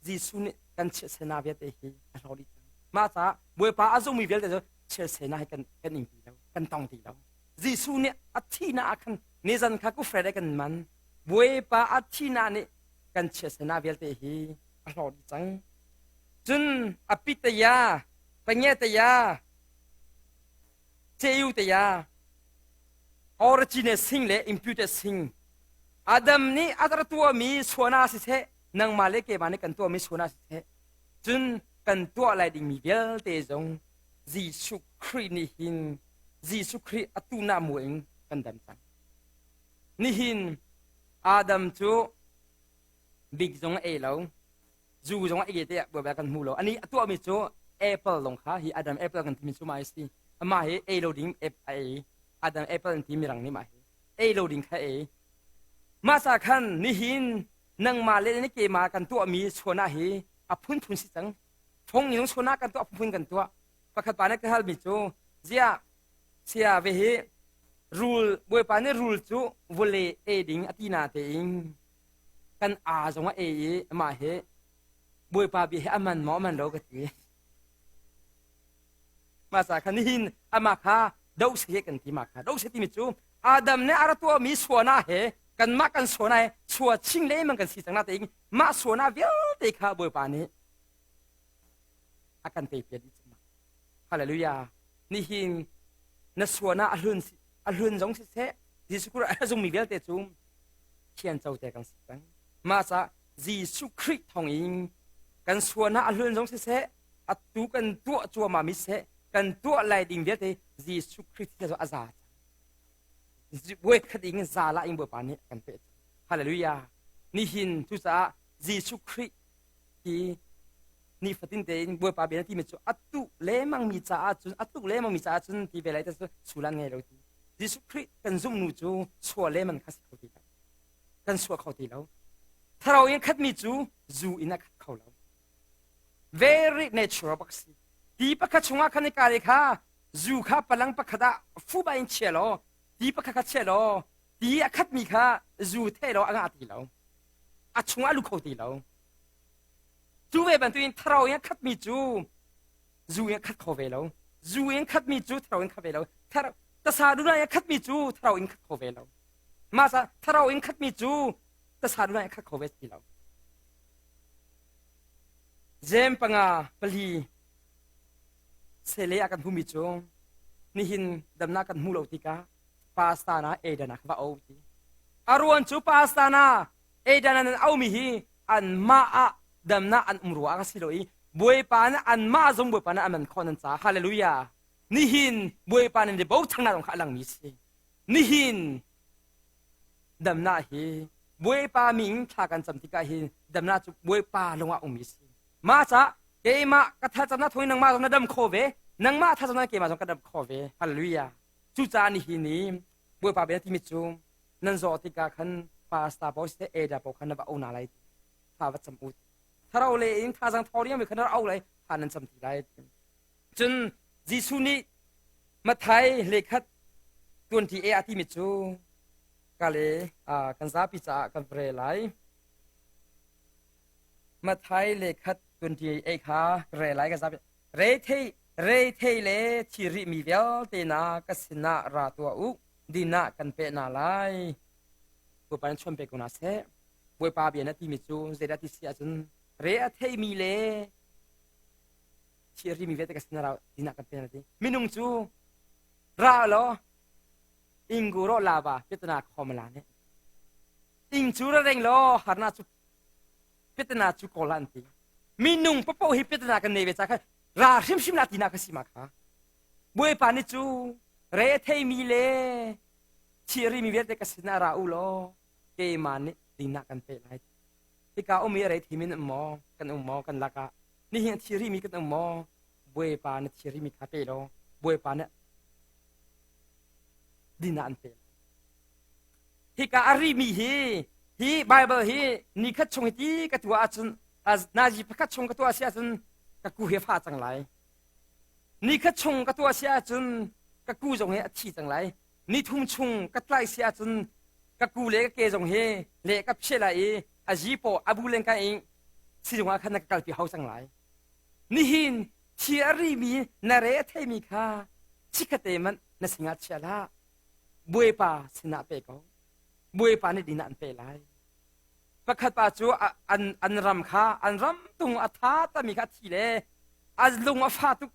Jesuh nih kan chiatsernak vialte hi a hlawt dih cang mah caah Bawipa a zummi vialte cu chiatsernak hi kan kan ing ti lo kan tong ti lo Jesuh nih a thihnak ah khan nizan kha Good Friday kan man Bawipa a thihnak nih kan chiatsernak vialte hi a hlawt dih cang cun a pitaya pangetaya ceu te ya original sing le imputed sing Adam nih a rak tuahmi suana siseh nangmah le keimah nih kan tuahmi suana siseh cun kan tuah lai dingmi vialte zong Jesuh Khrih nih hin Jesuh Khrih atu na mu in kan dam cang nihin Adam cu big zong a ei lo zu zong a ei te ah kan hmu lo ani a tuahmi cu apple lawng kha hi Adam apple kan timi cu mah si amah hi ei lo ding a ei Adam apple an ti mirang nih mah hi ei lo ding kha ei mah sa khan nihin nangmah le ni keimah kan tuahmi suana hi a phunphun si cang phong in suana kan tuah phunphun kan tuah pakhat pa nih ka halmi cu zia sia ve hi rul bawipa nih rul cu vawlei ei ding a ti na tein kan aa zong a ei i amah hi Bawipa bia hi a man maw a man lo ka ti. Mah ca kha nihin amah kha do se kan ti mah kha do se timi cu Adam nih a ra tuahmi suana he kanmah kan suana he sua ching lengmang kan si cang na tein mah suana vialte kha Bawipa nih a kan tei piak dih cang. Hallelujah. Nihin na suana a hlun a hlun zong siseh Jesuh Christ a zummi vialte cu thian co te kan si cang. Mah ca Jesuh Khrih thawngin kan sualnak a hlun zong siseh, atu kan tuah cuahmah mi siseh, kan tuah lai ding vialte Jesuh Khrih thi cu a za cang. Voi khat in za la in Bawipa nih a kan pek cang. Hallelujah. Nihin cucaah Jesuh Khrih hi nifatin tein Bawipa bia na timi cu a tuh lemang mi caah cun a tuh lemang mi caah cun ti ve lai te cu sulan ngei lo ti. Jesuh Khrih kan zumh nu cu sual le man kha si kho ti lo. Kan sual kho ti lo. Thlarau in khatmi cu zu in a khat kho lo. Very natural bak si. Ti pakhat chungah khan i kale kha zu kha palang pakhat ah fuba in chia law ti pakhat kha chia law ti a khatmi kha zu the law a ngah ti lo. A chungah a lu kho ti lo. Cu ve bantukin thlarau in a khatmi cu zu in a khat kho ve lo. Zu in khatmi cu thlarau in khat ve lo. Tasa duhnak in a khatmi cu thlarau in khat kho ve lo. Mah ca thlarau in khatmi cu tasa duhnak in khat kho ve ti lo. Jem panga pali sele a kan hmumi cu nihin damnak kan hmu lo tikah pasta na Eden ah va o ti. A ruan cu pasta na Eden an aumi hi anmah ah damnak an um rua ka si lo i Bawipa nih anmah zong Bawipa nih a man khawh nan caah hallelujah nihin Bawipa nih ni bochannak zong kha a langmi si nihin damnak hi Bawipa min thla kan cam tikah hin damnak cu Bawipa lungah ummi si mah ca keimah ka thlacamnak thawngin nangmah zong na dam kho ve nangmah thlacamnak keimah zong ka dam kho ve hallelujah cucaah nihin ni Bawipa bia timi cu nan zawh tikah khan pastor paoh siseh elder paoh khan na va ona lai thla va cam u thlarau le in thazang thawr mi khan au lai thla nan cam ti lai cun Jesuh nih Mathai hlekhat Tuanṭi e a timi cu ka le kan zapi caah kan va rel lai. Matthai le khat tuanṭi e kha ka rel lai ka zapi. Rethei rethei le thi rihmi vialte na ka sinah ra tuah u dinah kan pe hna lai. Bawipa in chuan pe ko hna seh. Bawipa bia na timi cu zeidah ti si ahcun re a theimi le thi a rimi vialte ka sinah ra dinah kan pe hna ti. Minung cu ra law inguro lava pitana khomala ne ing cu ra reng law harna cu pitana cu kola an ti minung papo hi pitana kan nei ve ca kha ra hrimhrim la tina ka si ma kha Bawipa nih cu re theimi le thiri mi vialte ka sinah ra u law keimah nih dinah kan pe lai hika um i re thimi um maw kan um maw kan lakah nihin thiri mi kan um maw Bawipa na thiri mi kha pe law Bawipa nih dinah an pe. Hika a rimi hi hi Bible hi ni khat chung hi ti ka tuah ahcun nazi pakhat chung ka tuah si ahcun ka ku hi a fa cang lai. Ni khat chung ka tuah si ahcun ka ku zong hi a thi cang lai. Ni thum chung ka tlai si ahcun ka ku le ka ke zong hi le ka pheh lai i a zi paw a bu lengkai in sizung ah khan na ka kalpi hau cang lai. Nihin thi a rimi na re a theimi kha chikkhatte manh na singah chia hlah. Bawipa sinah pe ko. Bawipa nih dinah an pe lai. Pakhat pa cu an, an ram kha an ram tung a tha tami kha a thi le a lung a fa tuk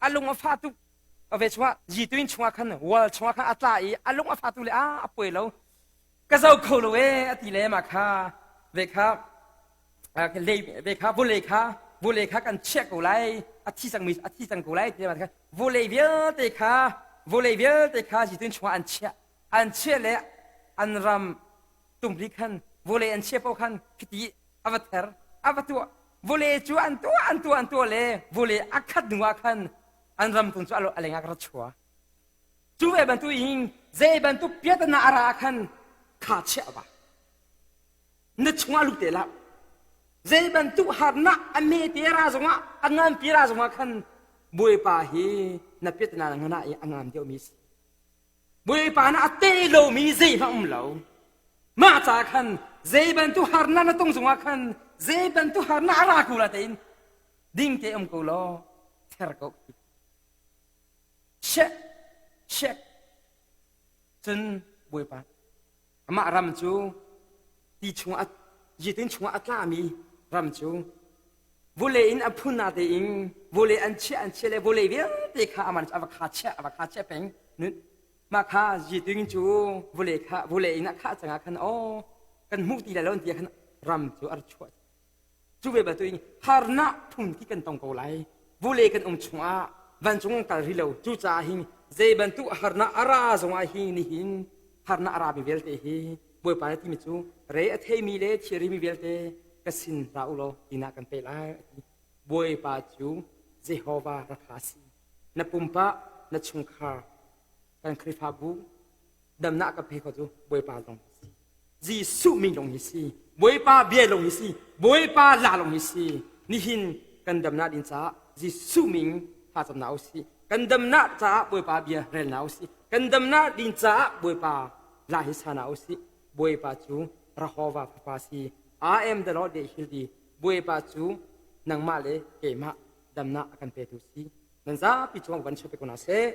a lung a fa tuk ve chungah zituin chungah khan wal chungah khan a tla i a lung a fa tuk le a a puai lo ka zo kho lo e a ti le ma kha ve kha ve kha vawlei kha vawlei kha kan chiah ko lai a thi cangmi a thi cang ko lai ti kha vawlei vialte kha vawlei vialte kha zitun chungah an chiah an chiah le an ram tumri khan vawlei an chiah paoh khan khiti a va ther a va tuah vawlei cu an tuah an tuah an tuah le vawlei a khat hnu ah khan an ram tung cu a leng ah ka ra chua cu ve bantuk in zei bantuk piatana a ra khan kha chiah va na chungah lut te lah zei bantuk harnak a me te ra zongah a nganpi ra zongah khan Bawipa hi na piatana na ngana i a ngam deuhmi si Bawipa na a te lomi zeihmanh um lo mah ca khan zei bantuk harnak na tong zongah khan zei bantuk harnak a ra ko la tein ding te um ko law ther ko check check cun Bawipa Amah ram cu ti chungah yitin chungah a tlami ram cu vawlei in a phun na tein vawlei an chiah an chiah le vawlei vialte kha aman cu a va kha chiah a va kha chiah peng nun mah kha yitin cu vawlei kha vawlei in a khah cangah khan aw kan hmuh ti lai lo ti khan ram cu a chuah Cu ve bantukin harnak phun khi kan tong ko lai. Vulei kan um chungah vancung kal rih lo. Cucaah hin zei bantuk harnak a ra zongah hi nihin harnak a rami vialte hi Bawipa nih timi cu re a theimi le thirimi vialte ka sin ra u law tinah kan pe lai a ti. Bawipa cu Jehovah Rapha si. Na pumpak, na chungkhar, kan Khrihfabu damnak ka pe kho cu Bawipa lawng a si. Jesuh min lawng hi si. Bawipa bia lawng hi si. Bawipa la lawng hi si. Nihin kan damnak ding caah Jesuh min thlacamnak u si. Kan damnak caah Bawipa bia relnak u si. Kan damnak ding caah Bawipa la hi sana u si. Bawipa cu Jehovah Fapa si. I am the Lord that heal thee. Bawipa cu nangmah le keimah damnak a kan petu si. Nan zapi cungah van chuah pe ko hna seh.